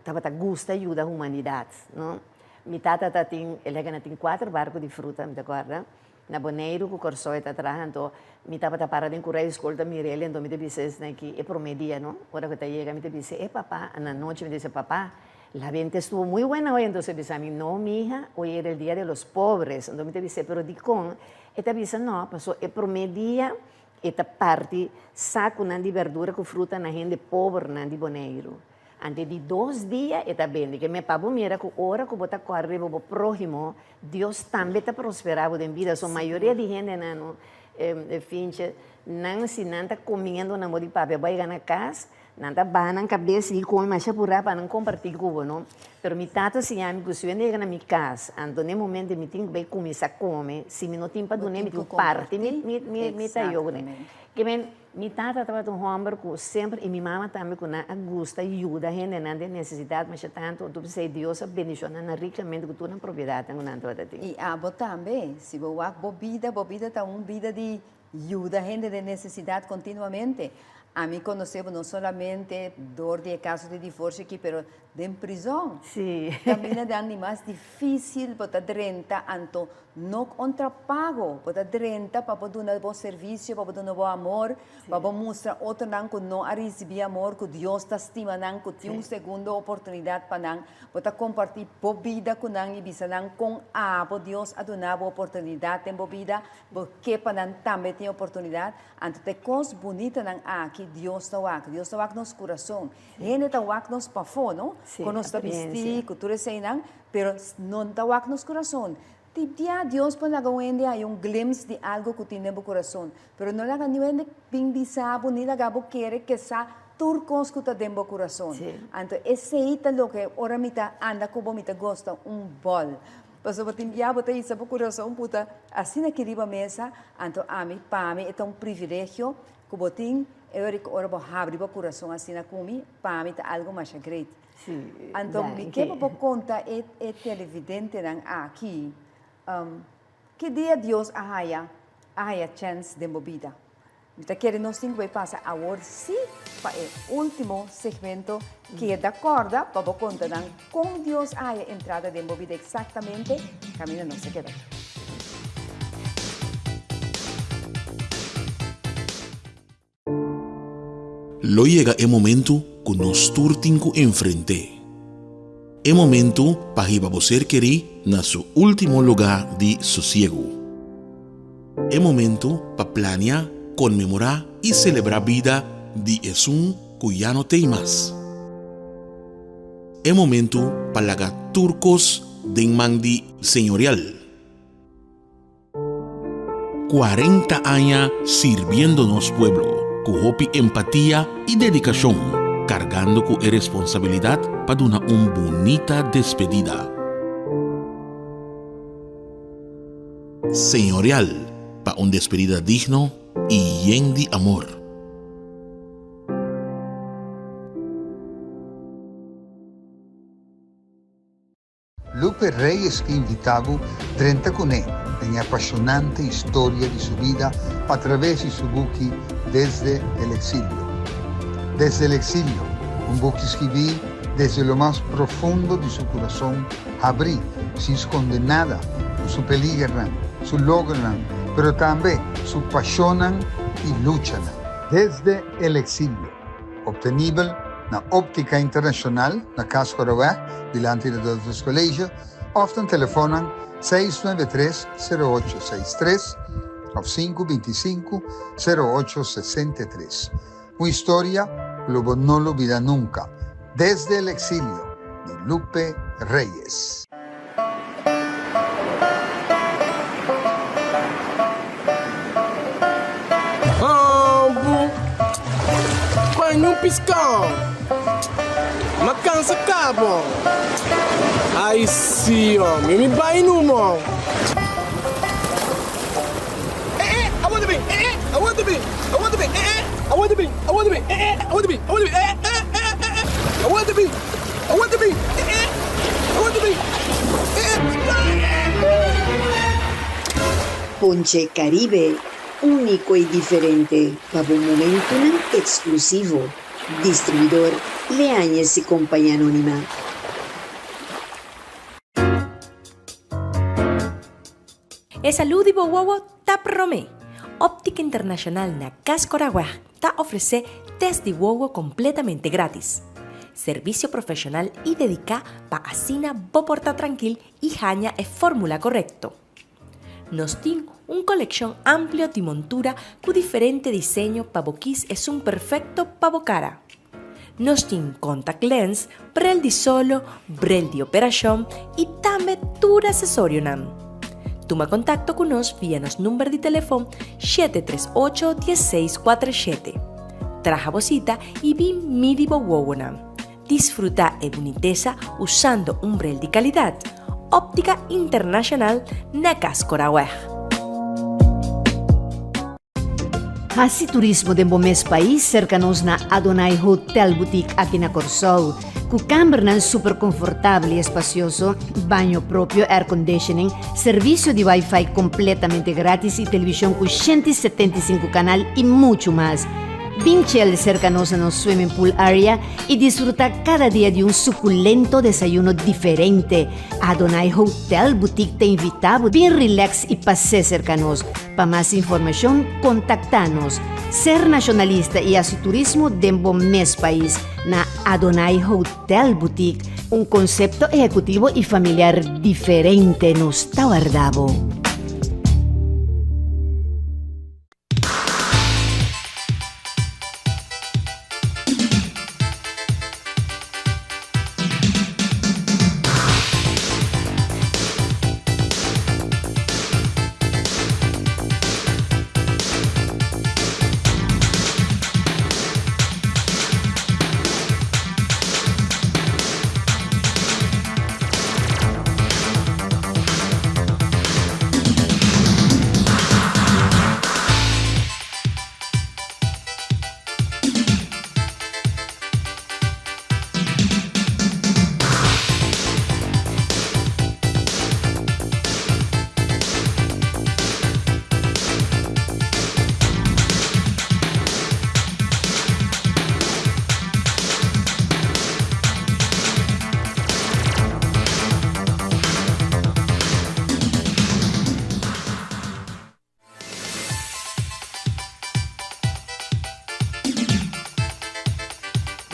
tabata gusta yuda humanidat, no. Mi tata ta tin, el a gana tin kuater barku di fruta, mi ta kòrda, na Boneiru ku Kòrsou e ta traha, anto mi tabata para den kura di skol ta mira el, anto mi ta bisa esnan ki e promé dia, no, ora ku e ta yega mi ta bisa, e papa, na nochi mi ta bisa, papa, La venta estuvo muy buena hoy, entonces bisa mi, no mija, hoy era el dia de los pobres. Entonces mi ta bis'é, pero dikon? E ta bisa, no, paso e promé dia e ta parti sakunan di berdura ku fruta na hende pobernan di Boneiru. Ante di dos dia e ta bende. Ke me pa bo mira ku ora ku bo ta kòrda riba bo próhimo, Dios tambe ta prosperá bo den bida. So mayoria di hendenan no finche, nan si nan ta komiendo nan bo di papia bo a yega na kas, Nan ta baha nan kabes i komi masha purá pa nan kompartí ku bo, no? Pero mi tata siña mi ku si wende yega na mi kas, anto n'e momento mi tin ku bai kuminsá kome, si mi no tin pa dun'é, mi tin ku parti mi mi mi mi tayo kuné. Ke men, mi tata tabata un hòmber ku semper, i mi mama tambe, ku nan a gusta yuda hendenan den nesesidat masha tantu, anto p'esei Dios a bendishoná nan rikamente ku tur nan propiedatnan ku nan tabata tin. I abo tambe, si bo wak bo bida, bo bida ta un bida di Yuda hende den nesesidat kontinuamente. Ami konosé bo no solamente dor di e kaso di divorsio aki, pero Den prizon. Sí. Caminda den di mas difícil bo ta drenta anto no contra pago bo ta drenta pa bo duna bo servicio pa bo duna bo amor pa bo mustra otronan cu no a ricibi amor cu Dios ta stima nan cu tin un segundo oportunidad pa nan bo ta comparti bo bida cu nan y bisa nan con abo Dios a duna bo oportunidad den bo bida bo ke pa nan tambe tin oportunidad anto ta e cos bunitanan aki Dios ta wak Dios ta wak nos curason. Hende ta wak nos pafó, no? Sí, Kon nos ta apariencia. bistí, ku tur eseinan, pero no ta wak nos kurason. Ti dia Dios por laga un hende haña un glimpse di algu ku tin den bo kurason, pero no laga niun hende bin bisa bo ni laga bo kere ke sa tur kos ku ta den bo kurason. Sí. Anto esei ta loke ora mi ta anda ku bo mi ta gosta un bòl. Pasobra tin bia bo ta hisa bo kurason puta asina aki riba mesa, anto ami, pa mi e ta un privilegio Ku bo tin e ora ku ora bo habri bo kurason asina ku mi, pa mi ta algu masha great. Sí, Anto mi ke pa bo konta e e televidentenan aki, ki dia Dios a haya a haya chèns den bo bida. Mi ta kere nos tin ku bai pasa awor sí pa e último segmento. Keda kòrda pa bo konta nan kon Dios a haya entrada den bo bida eksaktamente, kaminda nos ta keda. Lo yega e momentu ku nos tur tin ku enfrent'é. E momentu pa hiba bo ser kerí na su último lugá di sosiegu. E momentu pa plania, konmemorá i selebrá bida di esun ku ya no t'ei mas. E momentu pa laga tur kos den man di Señorial. 40 aña sirbiendo nos pueblo ku hopi empatia i dedikashon, kargando ku e responsabilidat pa duna un bunita despedida. Señorial pa un despedida digno i yen di amor. Lupe Reyes ke invitá bo drenta kuné den e apashonante historia di su bida a traves di su buki Desde el exilio. Desde el exilio, un buki skibí desde lo mas profundo di su kurason habrí, sin skonde nada, ku su peligernan, su logronan, pero tambe su pashonnan i luchanan. Desde el exilio, obtenibel na Optica Internacional na Cas Coraweg, dilanti di Adolphus College, of na telefonnan 693 0863 of 525 0863. Un historia ku lo bo no lubida nunka. Desde el exilio di Lupe Reyes. Hambu, Paña un piskon, Ma kansa kabo. Ai si omi, mi bai numo. Eh eh, awor ta bin, eh eh, awor ta bin, awor ta bin, eh eh, awor ta bin, awor ta bin, eh eh, awor ta bin, awor ta bin, eh eh, eh eh, eh eh, awor ta bin, awor ta bin, eh eh, awor ta bin, eh eh. Ponche Caribe, úniko i diferente pa bo momentunan eksklusivo. Distribuidor Leañez y Compañía Anónima. E salú di bo wowo ta promé! Óptica Internacional na Cas Coragua ta ofresé test di wowo kompletamente grátis. Servisio profeshonal i dediká pa asina bo por ta trankil i haña e fórmula korekto. Nos tin un kolekshon amplio di montura ku diferente diseño pa bo kis esun perfekto pa bo kara. Nos tin contact lens, brel di solo, brel di operashon i tambe tur asesorionan. Tuma kontakto ku nos via nos number di telefon 738 1647. Traha bo sita i bin midi bo wowonan. Disfruta e bunitesa usando un brel di kalidat. Optica Internacional na Cas Coraweg. Hasi turismo den bo mes pais serka nos na Adonai Hotel Boutique aki na Kòrsou. Ku kambernan super konfortabel i espasioso, baño propio, air conditioning, servisio di wifi kompletamente gratis i televishon ku 175 kanal i muchu mas. Bin chill serka nos na nos swimming pool area i disfruta kada dia di un sukulento desayuno diferente. Adonai Hotel Boutique ta invita bo bin relax i pas'é serka nos. Pa mas informashon kontaktá nos. Ser nashonalista i hasi turismo den bo mes pais na Adonai Hotel Boutique, un konsepto ehekutivo i familiar diferente nos ta warda bo.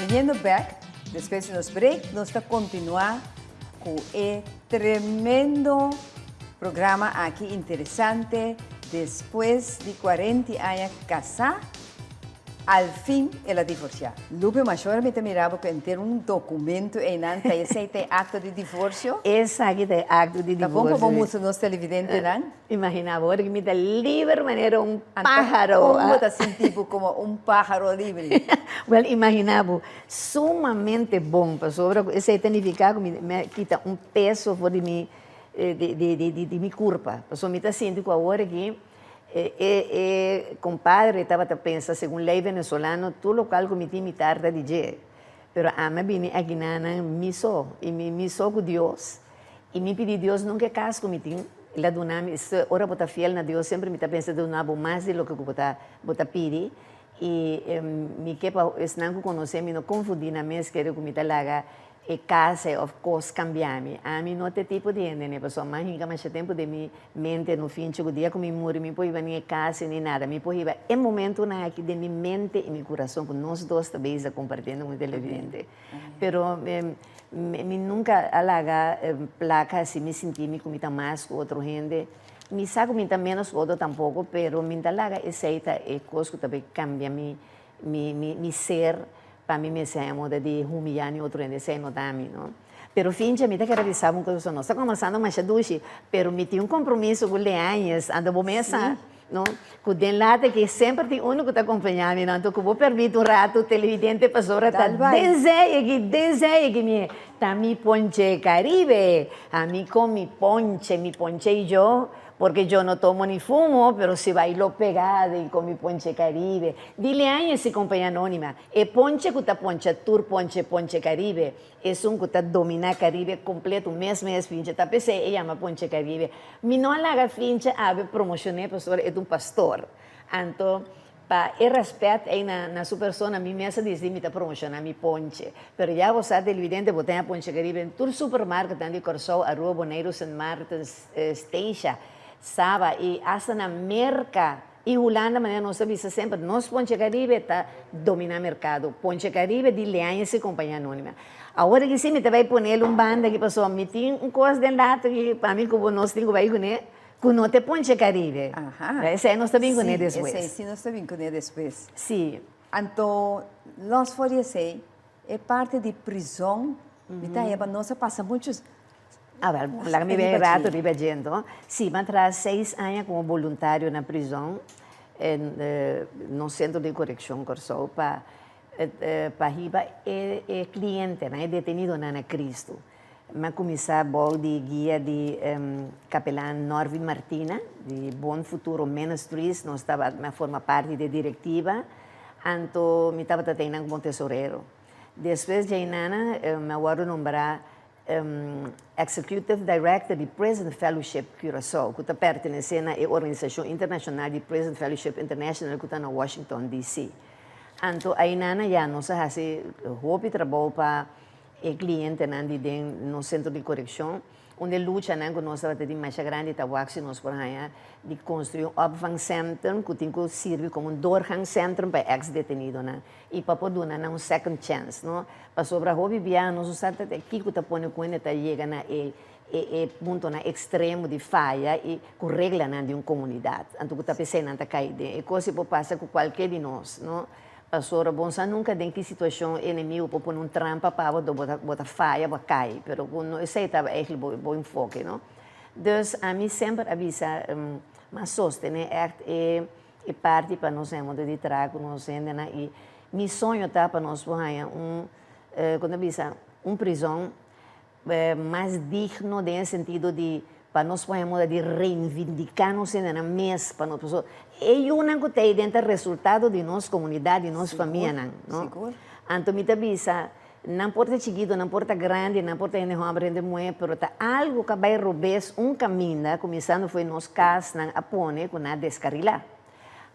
Viniendo back, despues di nos break, nos ta continua cu e tremendo programa aki interesante, despues di cuarenta aña casa. Al fin el a divorciá. Lupe, Mashora mi ta mira bo ku enter un documento einan, ta esei ta e acto di divorcio? Esaki ta e acto di Ta bon pa bo mustra nos televidentenan? Imagina bo, ora ku mi ta liber manera un páharo. Anto kon bo ta sinti bo komo un páharo libre? Wèl, imagina bo, sumamente bon, pasobra ku esei ta nifiká ku mi a kita un peso for di mi di mi kurpa, pasobra mi ta sinti ku awor aki. E e compadre tabata pensa segun ley venezolano tur locual cu mi tin mi tarda di dje. Pero ami a bini akinanan mi so y mi mi so cu Dios y mi pidi Dios nunca e cas cu mi tin el a duna mi ora bo ta fiel na Dios semper mi ta pensa duna bo mas di loke cu bo ta bo ta pidi y mi ke pa esnan cu conoce mi no confundi nan mes kere cu mi ta laga E kase of kos kambia mi. Ami no ta e tipo di hende ne, pasobra mi a hinka masha tempu den mi mente no finchi ku dia ku mi muri mi por hiba ni e kase ni nada. Mi por hiba e momentunan aki den mi mente i mi kurason ku nos dos ta bezig kompartiendo ku mi televidente. Pero mi nunka a laga plaka hasi mi sinti mi ku mi ta mas ku otro hende. Mi sa ku mi ta ménos ku otro tampoko, pero mi ta laga esei ta e kos ku ta bay kambia mi mi ser. Pa mi mester haña moda di humillá ni otro hende, esei no ta ami, no. Pero Fincha, mi ta kere bisa bo un cosa, nos ta kombersando masha dushi, pero mi tin un kompromiso ku Leañez, anto bo mes sa, no, ku den lata aki semper tin unu ku ta kompañá mi, no, anto ku bo permiti un ratu, televidente pasobra ta den zei aki, den zei aki mi e, ta mi ponche Caribe, ami kon mi ponche, mi ponche i yo. Porque yo no tomo ni fumo, pero si bailo pegado y con mi ponche Caribe. Dile aña si compañía anónima, e ponche cu ta poncha tur ponche ponche Caribe, esun cu ta domina Caribe completo mes mes fincha ta p'esey e yama ponche Caribe. Mi no a laga fincha awe promocione pasobra e ta un pastor. Anto Pa e respet ei na na su persona mi mes a disi mi ta promociona mi ponche. Pero ya bo sa televidente bo ten a ponche Caribe en tur supermarketnan di Corsou, Aruba, Boneiru, Sint Maarten, Statia, Saba y hasta na Merca y Hulanda manera nos ta bisa semper nos ponche Caribe ta domina mercado. Ponche Caribe di Leañez y Compañia Anonima. Awor aki si mi ta bay ponel un banda aki pasobra mi tin un cos den lato aki pa mi cu bo nos tin cu bay cune. Ku no te ponche Caribe. Aha. Esei nos ta bin kuné despues. Sí, esei sí nos ta bin kuné despues. Sí. Anto, los for di esei, e parti di prizon, mi ta heba nos a pasa muchu. A ber, laga mi bin rato riba dje anto. Sí, mi a traha seis aña komo boluntario na prizon, nos sentro di korekshon Kòrsou pa pa hiba e klientenan, e detenidonan na Kristu. Mi a kuminsá bou di guia di kapelan Norvin Martina di Bon Futuro Ministries. Nos tabata, mi a forma parti di e direktiva, anto mi tabata ta einan komo tesorero. Despues dje einana mi a wòrdu nombrá Executive Director di Prison Fellowship Curaçao, ku ta pertenesé na e organisashon internashonal di Prison Fellowship International ku ta na Washington, DC. Anto einan ya nos a hasi hopi trabou pa e klientenan di den nos sentro di korekshon. Un di e luchanan ku nos tabata tin masha grandi ta wak si nos por haña di konstruí un opvangcentrum ku tin ku sirbi komo un doorgangcentrum pa e eks detenidonan i pa por duna nan un second chance, no. Pasobra hopi biaha nos no sa ta kiko ta pone ku hende ta yega na e e puntonan ekstremo di faya i ku reglanan di un komunidat. Anto ku ta p'esei nan ta kai den e kos i por pasa ku kualke di nos, no. Pasobra bo no sa nunka den ki situashon e enemigo por pone un trampa pa bo, bo ta bo ta faya, bo a kai. Pero ku no esei tabata eigentlik bo bo enfoke, no. Dus ami semper a bisa mas sostené ègt e e parti pa nos hende di traha ku nos hendenan i mi soño ta pa nos por haña un kon ta bisa un prizòn mas digno den e sentido di pa nos por haña moda di reinvindiká nos hendenan mes pa nos pasobra e yunan ku ta ei den ta resultado di nos komunidat di nos famianan no anto mi ta bisa nan por ta chikitu nan por ta grandi nan por ta hende hòmber hende muhé pero ta algu ku a bai robes un kaminda kuminsando for nos kas nan a pone ku nan a deskarilá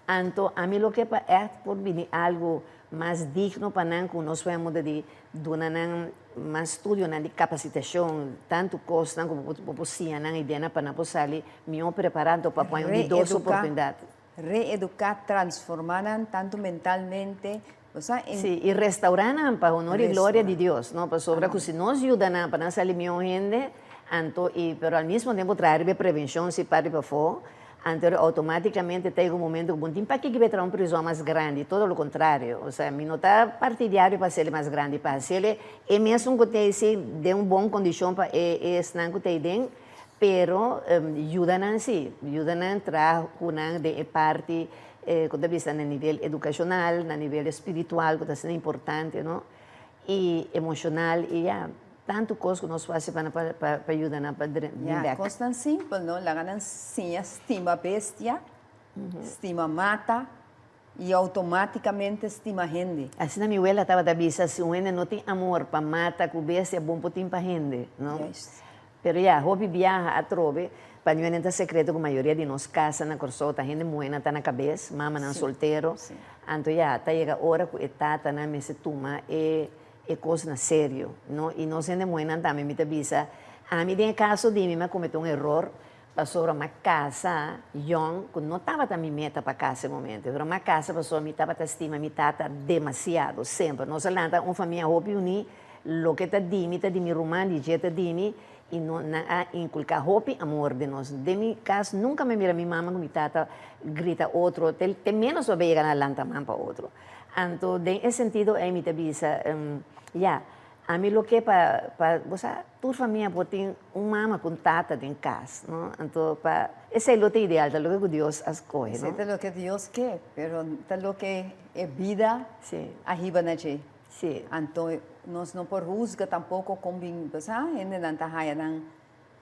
anto ami lo ke pa ègt por bini algu mas digno pa nan ku nos por haña moda di duna nan Mas studionan di kapasitashon, tantu kosnan ku bo por siña nan ideanan pa nan por sali mihó prepará anto pa pon un di dos oportunidat. Reeduká, transformá nan tantu mentalmente, bo sa en. Sí, i restaurá nan pa honor i gloria di Dios, no? Pasobra ku si nos yuda nan pa nan sali mihó hende, anto i pero al mismo tempo traha riba e prevenshon si parti pafó, Anto automaticamente ta yega un momento cu bo no tin paki kibe traha un prizon mas grandi, todo lo contrario, osea mi no ta partidiario pa haciele mas grandi, pa haciele e mesun cu ta ey den un bon condicion pa e esnan cu ta ey den, pero yuda nan si, yuda nan traha cu nan den e parti cu ta bisa na nivel educacional, na nivel espiritual cu ta asina importante no, y emocional y ya. Tantu kos ku nos por hasi pa nan pa yuda nan pa bin Ya, bèk. kosnan simpel, no? Laga nan siña stima bestia, stima mata i outomátikamente stima hende. Asina mi wela tabata bisa, si un hende no tin amor pa mata ku bestia, bon por tin pa hende, no? Juist. Pero ya, hopi biaha atrobe, pa niun hende ta sekreto ku mayoria di nos kasa na Kòrsou ta hende muhénan ta na kabes, mamanan soltero. Anto ya, ta yega ora ku e tatanan mester tuma e e kos na serio, no, i nos hende muhénan tambe mi ta bisa, ami den e kaso di mi mi a komete un eror pasobra mi a kasa yòn ku no tabata mi meta pa kasa e momento, pero mi a kasa pasobra mi tabata stima mi tata demasiado, semper, nos a lanta un famia hopi uní, loke ta di mi ta di mi ruman, di dje ta di mi, i no nan a inkulká hopi amor den nos, den mi kas nunka mi a mira mi mama ku mi tata grita otro, te ménos bo a yega na lanta man pa otro. Anto den e sentido ei mi ta bisa, ya, ami lo ke pa, pa, bo sa, tur famia por tin un mama ku un tata den kas, no? Anto pa, esei lo ta ideal, ta loke ku Dios a skohe, no? Esei ta loke Dios ke, pero ta loke e bida a hiba na dje. Anto nos no por husga tampoko kon bin, bo sa, hendenan ta haya nan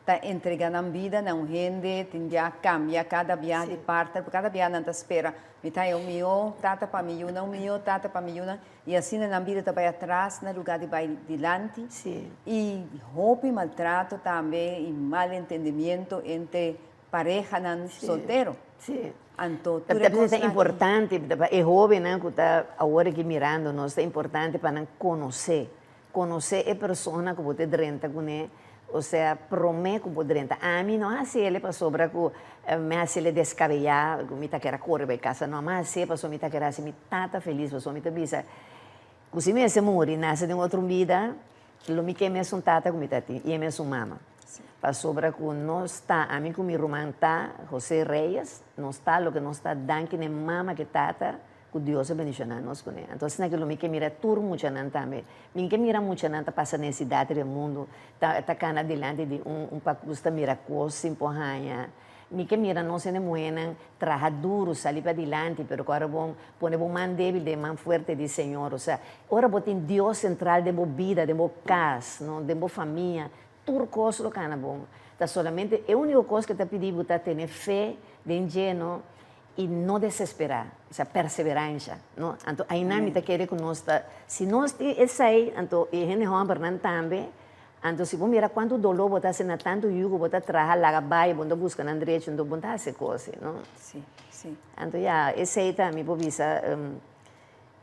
Ta entrega nan bida na un hende, tin bia cambia cada bia di partner, cada bia nan ta spera, mi ta haña un mihó tata pa mi yunan, un mihó tata pa mi yunan, y asina nan bida ta bay atras na lugar di bay dilanti. Y hopi maltrato tambe y malentendimiento entre parehanan soltero. Anto tur e cosnan. Ta importante pa e hobennan cu ta awor aki mirando nos, ta importante pa nan conoce Konosé e persona ku bo te drenta kuné, osea promé ku bo drenta. Ami no hasi el pasobra ku mi hasi el deskabeyá, ku mi ta kere kore bai kasa. No, mi hasié pasobra mi ta kere hasi mi tata felis, pasobra mi ta bisa ku si mi mester muri, nase den otro bida, lo mi ke mesun tata ku mi ta tin i e mesun mama. Pasobra ku nos ta, ami ku mi ruman ta, José Reyes, nos ta loke nos ta danki na e mama ku e tata Ku Dios a bendishoná nos kuné. Anto asina ke lo mi ke mira tur muchanan tambe. Mi ke mira muchanan ta pasa nesesidat riba mundu, ta ta kana dilanti di un un pakus ta mira kos sin por haña. Mi ke mira nos hende muhénan traha duru, sali padilanti, pero ku ora bo pone bo man débil den man fuerte di Señor. Osea, ora bo tin Dios sentral den bo bida, den bo kas, no, den bo famia, tur kos lo kana bon. Ta solamente e úniko kos ke ta pidi bo ta tene fe den dje, no, I no desesperá, osea perseveransha, no? Anto ainan mi ta kere ku nos ta, si nos tin esei, anto e hende hòmbernan tambe, anto si bo mira kuantu doló bo ta hasi na tantu yu ku bo ta traha laga bai, bo no ta buska nan drecho, anto bo no ta hasi kos, no? Sí, sí. Anto ya, esei ta mi por bisa.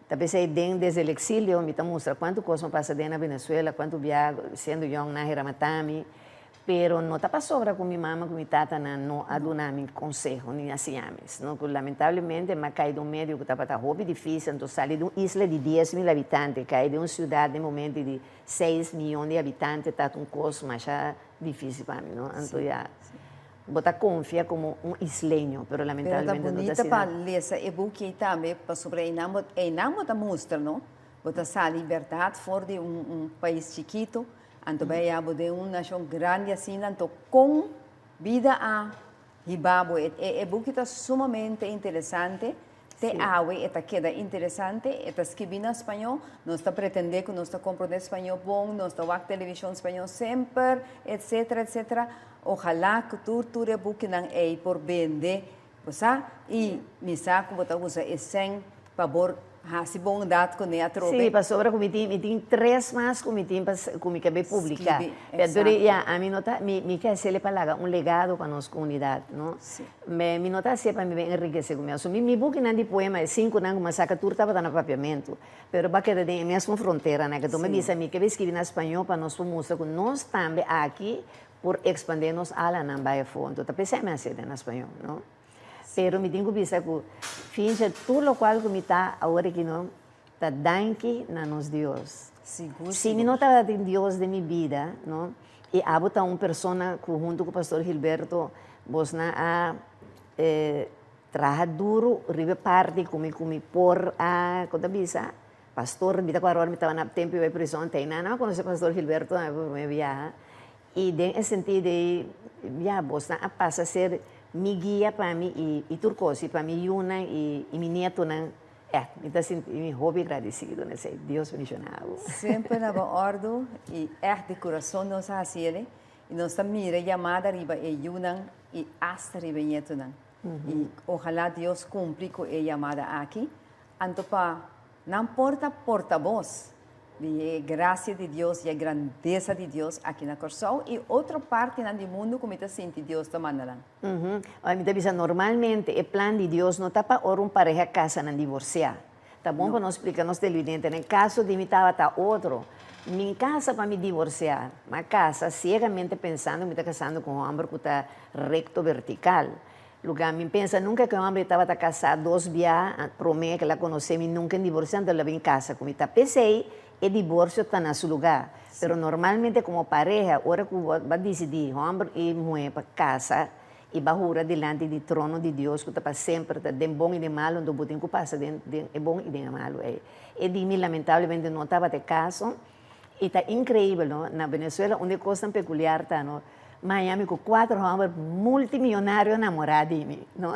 Ta p'esei den Desde el exilio mi ta mustra kuantu kos mi a pasa den na Venezuela, kuantu bia siendo yòn nan hera mata mi, pero no ta pasobra ku mi mama ku mi tatanan no a duna mi konseho ni a siña mi, sino ku lamentablemente mi a kai den un medio ku tabata hopi difísil, anto sali di un isla di 10,000 habitante kai den un siudat den momento di 6 miyon di habitante ta un kos masha difísil pa mi, no? Anto ya. Bo ta konfia komo un isleño, pero lamentablemente no ta asina. Pero ta bunita pa lesa e buki ei tambe, pasobra einan bo einan bo ta mustra, no? Bo ta sali bèrdat for di un un pais chikitu, anto bai aya bo den un nashon grandi asina, anto kon bida a hiba bo. E e buki ta sumamente interesante. Te awe e ta keda interesante, e ta skibí na spañó, nos ta pretendé ku nos ta komprondé spañó bon, nos ta wak televishon spañó semper, etcetera, etcetera. Ojalá ku tur tur e bukinan ei por bende, bo sa, i mi sa ku bo ta usa e sèn pa bo hasi bondat kuné atrobe. Sí, pasobra ku mi tin, mi tin tres mas ku mi tin pa ku mi ke bai publiká. Pero ya, ami no ta, mi mi ke hasiel pa laga un legado pa nos komunidat, no? Me, mi no ta hacié pa mi ben enriquece cu mi asunto. Mi, mi bukinan di poema, e cinconan cu mi a saca tur tabata na papiamentu. Pero bo a keda den e mesmo fronteranan. Ke mi bisa mi ke bai scribi na spañó pa nos por mustra cu nos tambe aki por expande nos alanan bai afó. Anto ta p'esei mi a hacié den na spañó, no? Pero mi tin cu bisa cu fincha tur locual cu mi ta awor aki no, ta danki na nos Dios. Sigur, Si mi no tabatin Dios den mi bida, no, i abo ta un persona ku huntu ku Pastor Gilberto bosnan a traha duru riba e parti ku mi ku mi por a, kon ta bisa, pastor, mi ta kòrda ora mi tabata na tempu bai prison te einan, nan a konosé Pastor Gilberto tambe pa promé biaha, i den e sentido ei, ya, bosnan a pasa ser mi guia pa mi i tur kos, i pa mi yunan i mi nietonan. Eh, mi ta sinti mi hopi gradisido na esei. Dios bendiciona bo. Semper na bo ordu i ègt di kurason nos a hasi el i nos ta mira e yamada riba e yunan i asta riba e ñetunan. I ojalá Dios kumpli ku e yamada aki, anto pa nan por ta portabos di e grasia di Dios i e grandesa di Dios aki na Kòrsou i otro partinan di mundu ku mi ta sinti Dios ta manda nan. Ora mi ta bisa normalmente e plan di Dios no ta pa ora un pareha casa nan divorcia. Ta bon pa nos splica nos televidentenan. En caso di mi tabata otro, mi casa pa mi divorcia, m'a casa ciegamente pensando mi ta casando cu un homber cu ta recto vertical. Lugar mi pensa nunca cu e homber tabata casa dos bia prome cu el a conoce mi nunca a divorcia anto el a bin casa cu mi. Ta pesey E divorcio ta na su lugar, pero normalmente como pareha ora cu bo ba dicidi homber y muher pa casa y ba hura dilanti di trono di Dios cu ta pa semper ta den bon y den malo enton bo tin cu pasa den den e bon y den e malo ey. E di mi lamentablemente no tabata e caso y ta increibel no na Venezuela un di e cosnan peculiar ta no Miami cu cuatro homber multimillonario namora di mi no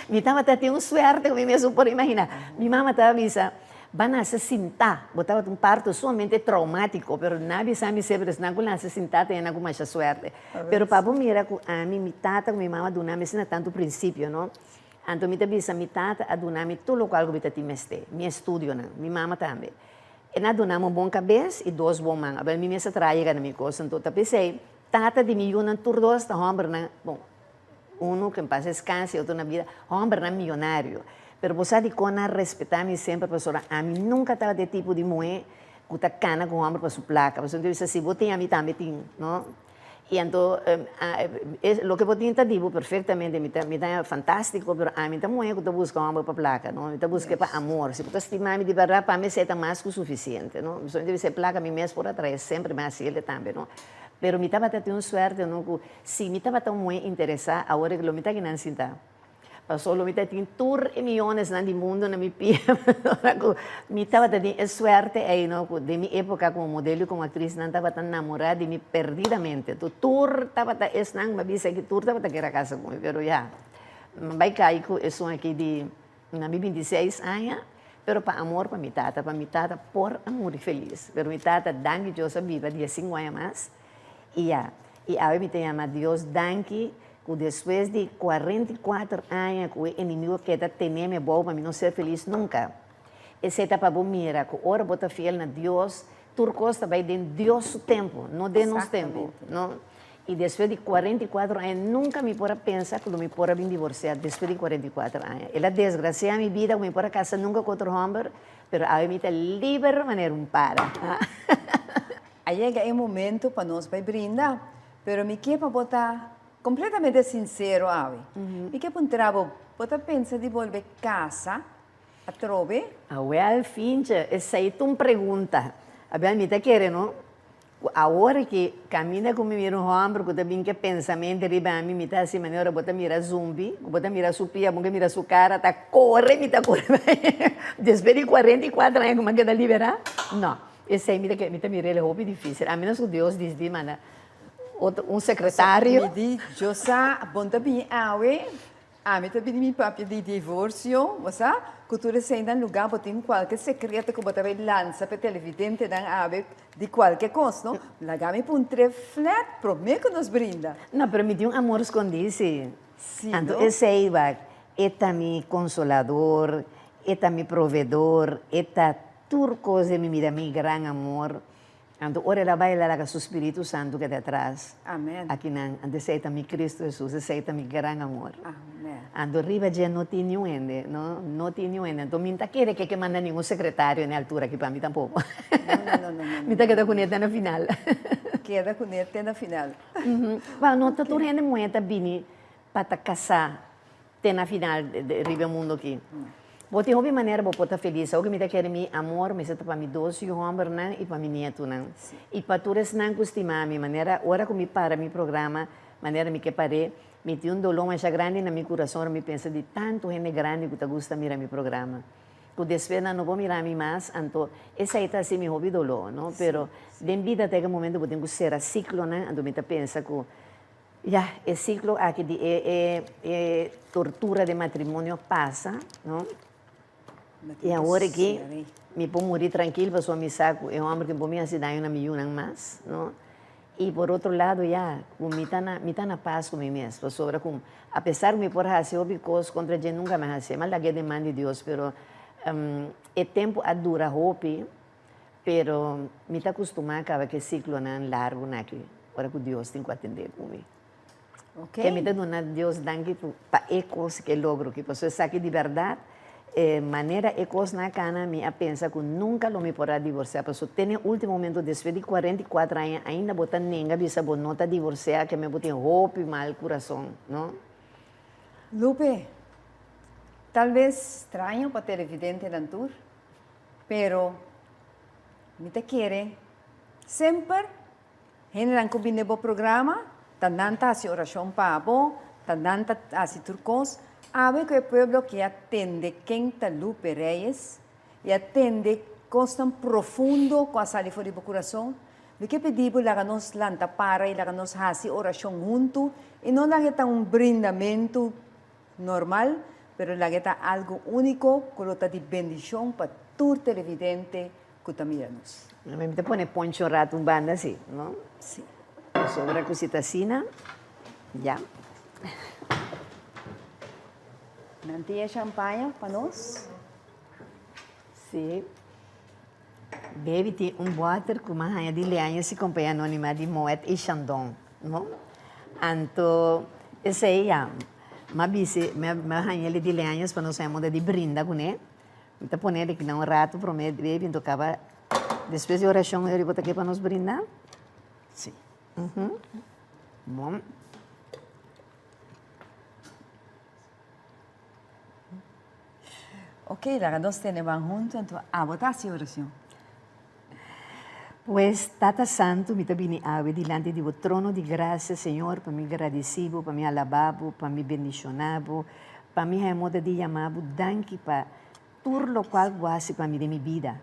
mi tabata tin un suerte cu mi mes no por imagina mi mama taba bisa Ba nase sintá, bo tabata un parto sumamente traumátiko, pero nan a bisa mi semper esnan ku nase sintá ta esnan ku masha suerte. Pero pa bo mira ku ami, mi tata ku mi mama a duna mi asina tantu prinsipio, no? Anto mi ta bisa mi tata a duna mi tur lokual ku mi ta tin mester, mi estudionan, mi mama tambe. E nan a duna mi un bon kabes i dos bon man. Abel mi mes a traha yega na mi kos. Anto ta p'esei, tata di mi yunan tur dos ta hòmbernan, bon, Uno ku en pas deskansa i otro na bida, hòmbernan miyonario. Pero bo sa dikon nan respetá mi semper? Pasobra ami nunka tabata e tipo di muhé ku ta kana ku hòmber pa su plaka. Pasobra mi ta bisa, si bo tin, ami tambe tin, no? I anto, loke bo tin ta di bo perfektamente, mi ta mi ta fantástiko, pero ami ta muhé ku ta buska hòmber pa plaka, no? Mi ta buska pa amor. Si bo ta stima mi di bèrdat, pa mi esei ta mas ku sufisiente, no? Pasobra mi ta bisa e plaka mi mes por atraé semper, mi a hasi el tambe, no? Pero mi tabata tin un suerte, no, ku Si mi tabata un muhé interesá, awor lo mi ta kinan sintá. Paso lo mi ta tin tur e miyonesnan di mundo na mi pia. Ora ku mi tabata tin e suerte ei, no, ku den mi époka komo modelo i komo aktris nan tabata namorá di mi perdidamente. Tur tur tabata esnan, mi a bisa ki tur tabata kere a kasa ku mi, pero ya, mi bai kai ku esun aki di na mi 26 aña, pero pa amor pa mi tata, pa mi tata por a muri felis. Pero mi tata, danki Dios, a biba 15 aña mas. I ya, i awe mi ta yama Dios danki ku despues di 44 aña ku e enemigo keda tene mi abou pa mi no ser felis nunka. Esei ta pa bo mira ku ora bo ta fiel na Dios, tur kos ta bai den Dios su tempu, no den nos tempu, no. I despues di 44 aña nunka mi por a pensa ku lo mi por a bin divorsiá despues di 44 aña. El a desgrasiá mi bida ku mi por a kasa nunka ku otro hòmber. Pero awe mi ta liber manera un para. A yega e momento pa nos bai brinda, pero mi ke pa bo ta completamente sincero awe. Mi ke puntra bo, bo ta pensa di bolbe casa atrobe? Awel, Finche, esei ta un pregunta. Abel, mi ta kere no, ku awor ki kaminda ku mi mira un hòmber ku ta bin ku e pensamentu riba mi, mi ta hasi manera ora bo ta mira zumbi, ku bo ta mira su pia, bo ke mira su kara, ta kore mi ta kore bai. Despues di 44 aña ku mi a keda liberá, no, esei mi ta mi ta mira el hopi difísil, a menos ku Dios disidi manda otro un sekretario. Mi di, Yo sa, bon ta bini awe. Ami ta bini mi papia di divorcio, bo sa, cu tur eseinan lugar bo tin cualke secreto cu bo ta bay lansa p'e televidentenan awe di cualke cos, no? Laga mi puntr'e flat prome cu nos brinda. No, pero mi tin un amor scondi, si. Si, Anto no? esey wak, e ta mi consolador, e ta mi proveedor, e ta tur cos den mi bida, mi gran amor. Anto ora el a bai el a laga su Spiritu Santu keda atras. Amen. Akinan, anto esei ta mi Cristo Jesus, esei ta mi gran amor. Amen. Anto riba dje no tin niun hende, no, no tin niun hende. Anto mi n'ta kere ke ke manda ningun secretario n'e altura aki pa mi tampoco. No, no, no, no, no, Mi ta keda kuné te na final. Keda kuné te na final. Wou, no ta tur hende muhé ta bini pa ta kasá te na final riba e mundo aki. Bo tin hopi manera bo por ta felis. Awor ku mi ta kere mi amor mester ta pa mi dos yu hòmbernan i pa mi nietunan. I pa tur esnan ku stima mi. Manera ora ku mi para mi programa, manera mi ke par'é, mi tin un doló masha grandi na mi kurason ora mi pensa di tantu hende grandi ku ta gusta mira mi programa. Ku despues nan no por mira mi mas, anto esei ta hasi mi hopi doló, no? Pero den bida ta yega un momento bo tin ku sera siklonan, anto mi ta pensa ku Ya, e ciclo aki di e e e tortura di matrimonio a pasa, no? I awor aki mi por muri trankil pasobra mi sa ku e hòmber ki por mi hasi daño na mi yunan mas, no? I por otro lado ya, ku mi ta na mi ta na pas ku mi mes, pasobra ku apesar ku mi por hasi hopi kos kontra dje nunka mi a hasi, mi a lag'é den man di Dios, pero e tempu a dura hopi. Pero mi ta kustumá kaba ku e siklonan largunan aki ora ku Dios tin ku atendé ku mi. Ke mi ta duna Dios danki pa e kos ku e logro aki, pasobra esaki di bèrdat e manera e kosnan a kana mi a pensa ku nunka lo mi por a divorsiá, pasobra te na e último momento despues di 44 aña ainda bo ta nenga bisa bo no ta divorsiá ke mi bo tin hopi mal kurason, no? Lupe, tal bes straño pa televidentenan tur, Pero mi ta kere semper hendenan ku bini bo programa ta nan ta hasi orashon pa bo, ta nan ta hasi tur kos. Awe ku e pueblo ke a tende ken ta Lupe Reyes i a tende kosnan profundo ku a sali for di bo kurason, mi ke pidi bo laga nos lanta para i laga nos hasi orashon huntu i no laga e ta un brindamentu Normal, pero laga ta algo úniko ku lo ta di bendishon pa tur televidente ku ta mira nos. Mi ta pone poncho un rato un banda si, no? Si. Pasobra ku si ta asina, ya. Nan tin e champaña pa nos? Si. Baby tin un water ku m'a haña di leaña si compañía anónima di Moet y Chandon, no? Anto esei ya, m'a bisi, m'a haña el di leañas pa nos haña moda di brinda kuné. Mi ta pone el na un rato promé baby, anto kaba despues di orashon e bo ta ke pa nos brinda? Si. Bon. Ok, laga nos tene ban huntu, anto abo ta hasi oracion. Pues, Tata Santu, mi ta bini awe dilanti di bo trono di gracia, Señor, pa mi gradici bo, pa mi alaba bo, pa mi bendiciona bo, pa mi haña moda di yama bo danki pa tur locual bo hasi pa mi den mi bida.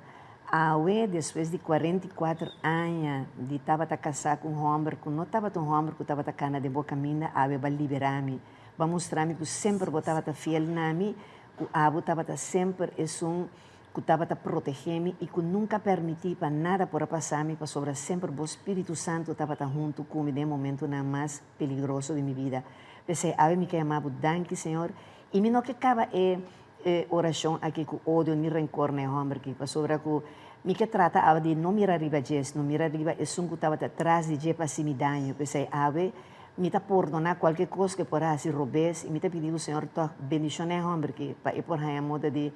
Awe, despues di 44 aña di tabata casá cu un homber cu no tabata un homber cu tabata cana den bo caminda, awe bo a libera mi. Bo a mustra mi ku semper bo tabata fiel na mi, ku abo tabata semper esun ku tabata protegé mi i ku nunka a permití pa nada por a pasa mi pasobra semper bo spiritu santu tabata huntu ku mi den e momentunan mas peligroso di mi bida. P'esei awe mi ke yama bo danki, Señor, i mi no ke kaba e orashon aki ku odio ni renkor na e hòmber aki, pasobra ku mi ke trata awe di no mira riba dje, sino mira riba esun ku tabata tras di dje pa hasi mi daño. P'esei awe Mi ta pordoná kualke kos ku e por a hasi robes i mi ta pidi ku Señor tòg bendishoná e hòmber ki pa e por haña moda di.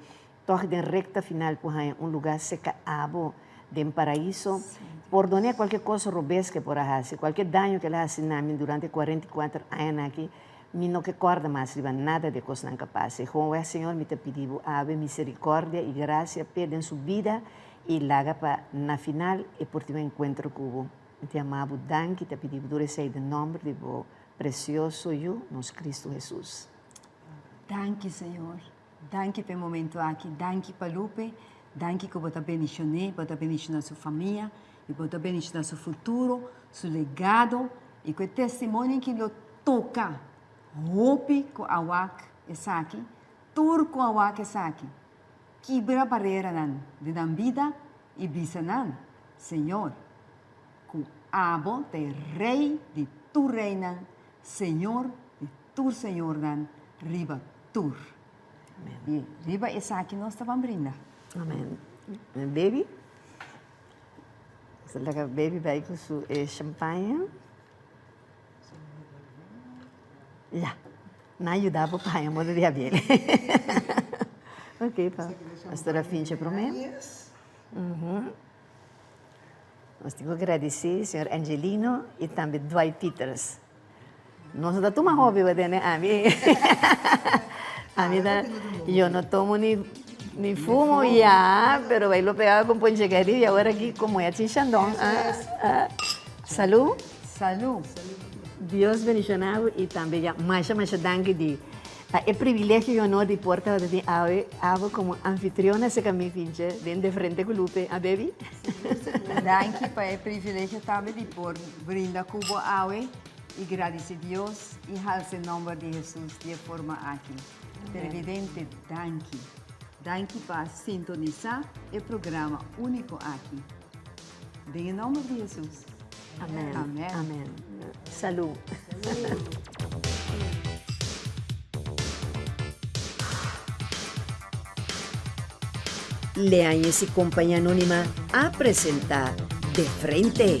Tòg den rekta final por haña un lugá seka abo den Paraiso. Pordon'é kualke kos robes ku e por a hasi, kualke daño ku el a hasi na mi durante e 44 añanan aki. Mi no ke kòrda mas riba nada di e kosnan ku a pasa. I Jehová, Señor, mi ta pidi bo awe miserikòrdia i grasia p'e den su bida i laga pa na final e por tin un enkuentro ku bo. Mi ta yama bo danki, ta pidi bo tur esei den nòmber di bo presioso Yu, nos Kristu Hesus. Danki, Señor. Danki pa e momento aki. Danki pa Lupe. Danki ku bo ta bendishon'é, bo ta bendishoná su famia i bo ta bendishoná su futuro, su legado i ku e testimonio ki lo toka hopi ku a wak esaki, tur ku a wak esaki, kibra bareranan di nan bida i bisa nan, Señor, ku abo ta e Rei di tur reinan, Señor di tur señornan riba tur. I riba esaki nos ta ban brinda. Amen. Baby? Nos ta laga baby bai ku su e champaña. Ya. Nan yuda bo pa haña modo di habiel. Ok, pa. Pastora Finche promé. Nos tin ku gradisí señor Angelino i tambe Dwight Pieters. Nos no ta tuma hopi bo tende ami. Ami ta, yo no tomo ni ni fumo ya, pero bai lo pegaba con ponche caribe y awor aki como ya tin chandon. Ah, ah. Salud. Salud. Dios bendiciona bo y tambe ya masha masha danki di pa e privilegio y honor di por tabata tin awe abo como anfitriona cerca mi finche den De Frente cu Lupe. Ah baby? Danki pa e privilegio tambe di por brinda cu bo awe y gradici Dios y halsa e nomber di Jesus di e forma aki. Televidente danki. Danki pa sintonisa e programa unico aki. Den e nomber di Jesus. Amen. Amen. Amen. Salud. Leañez y Compañía Anónima a presenta De Frente.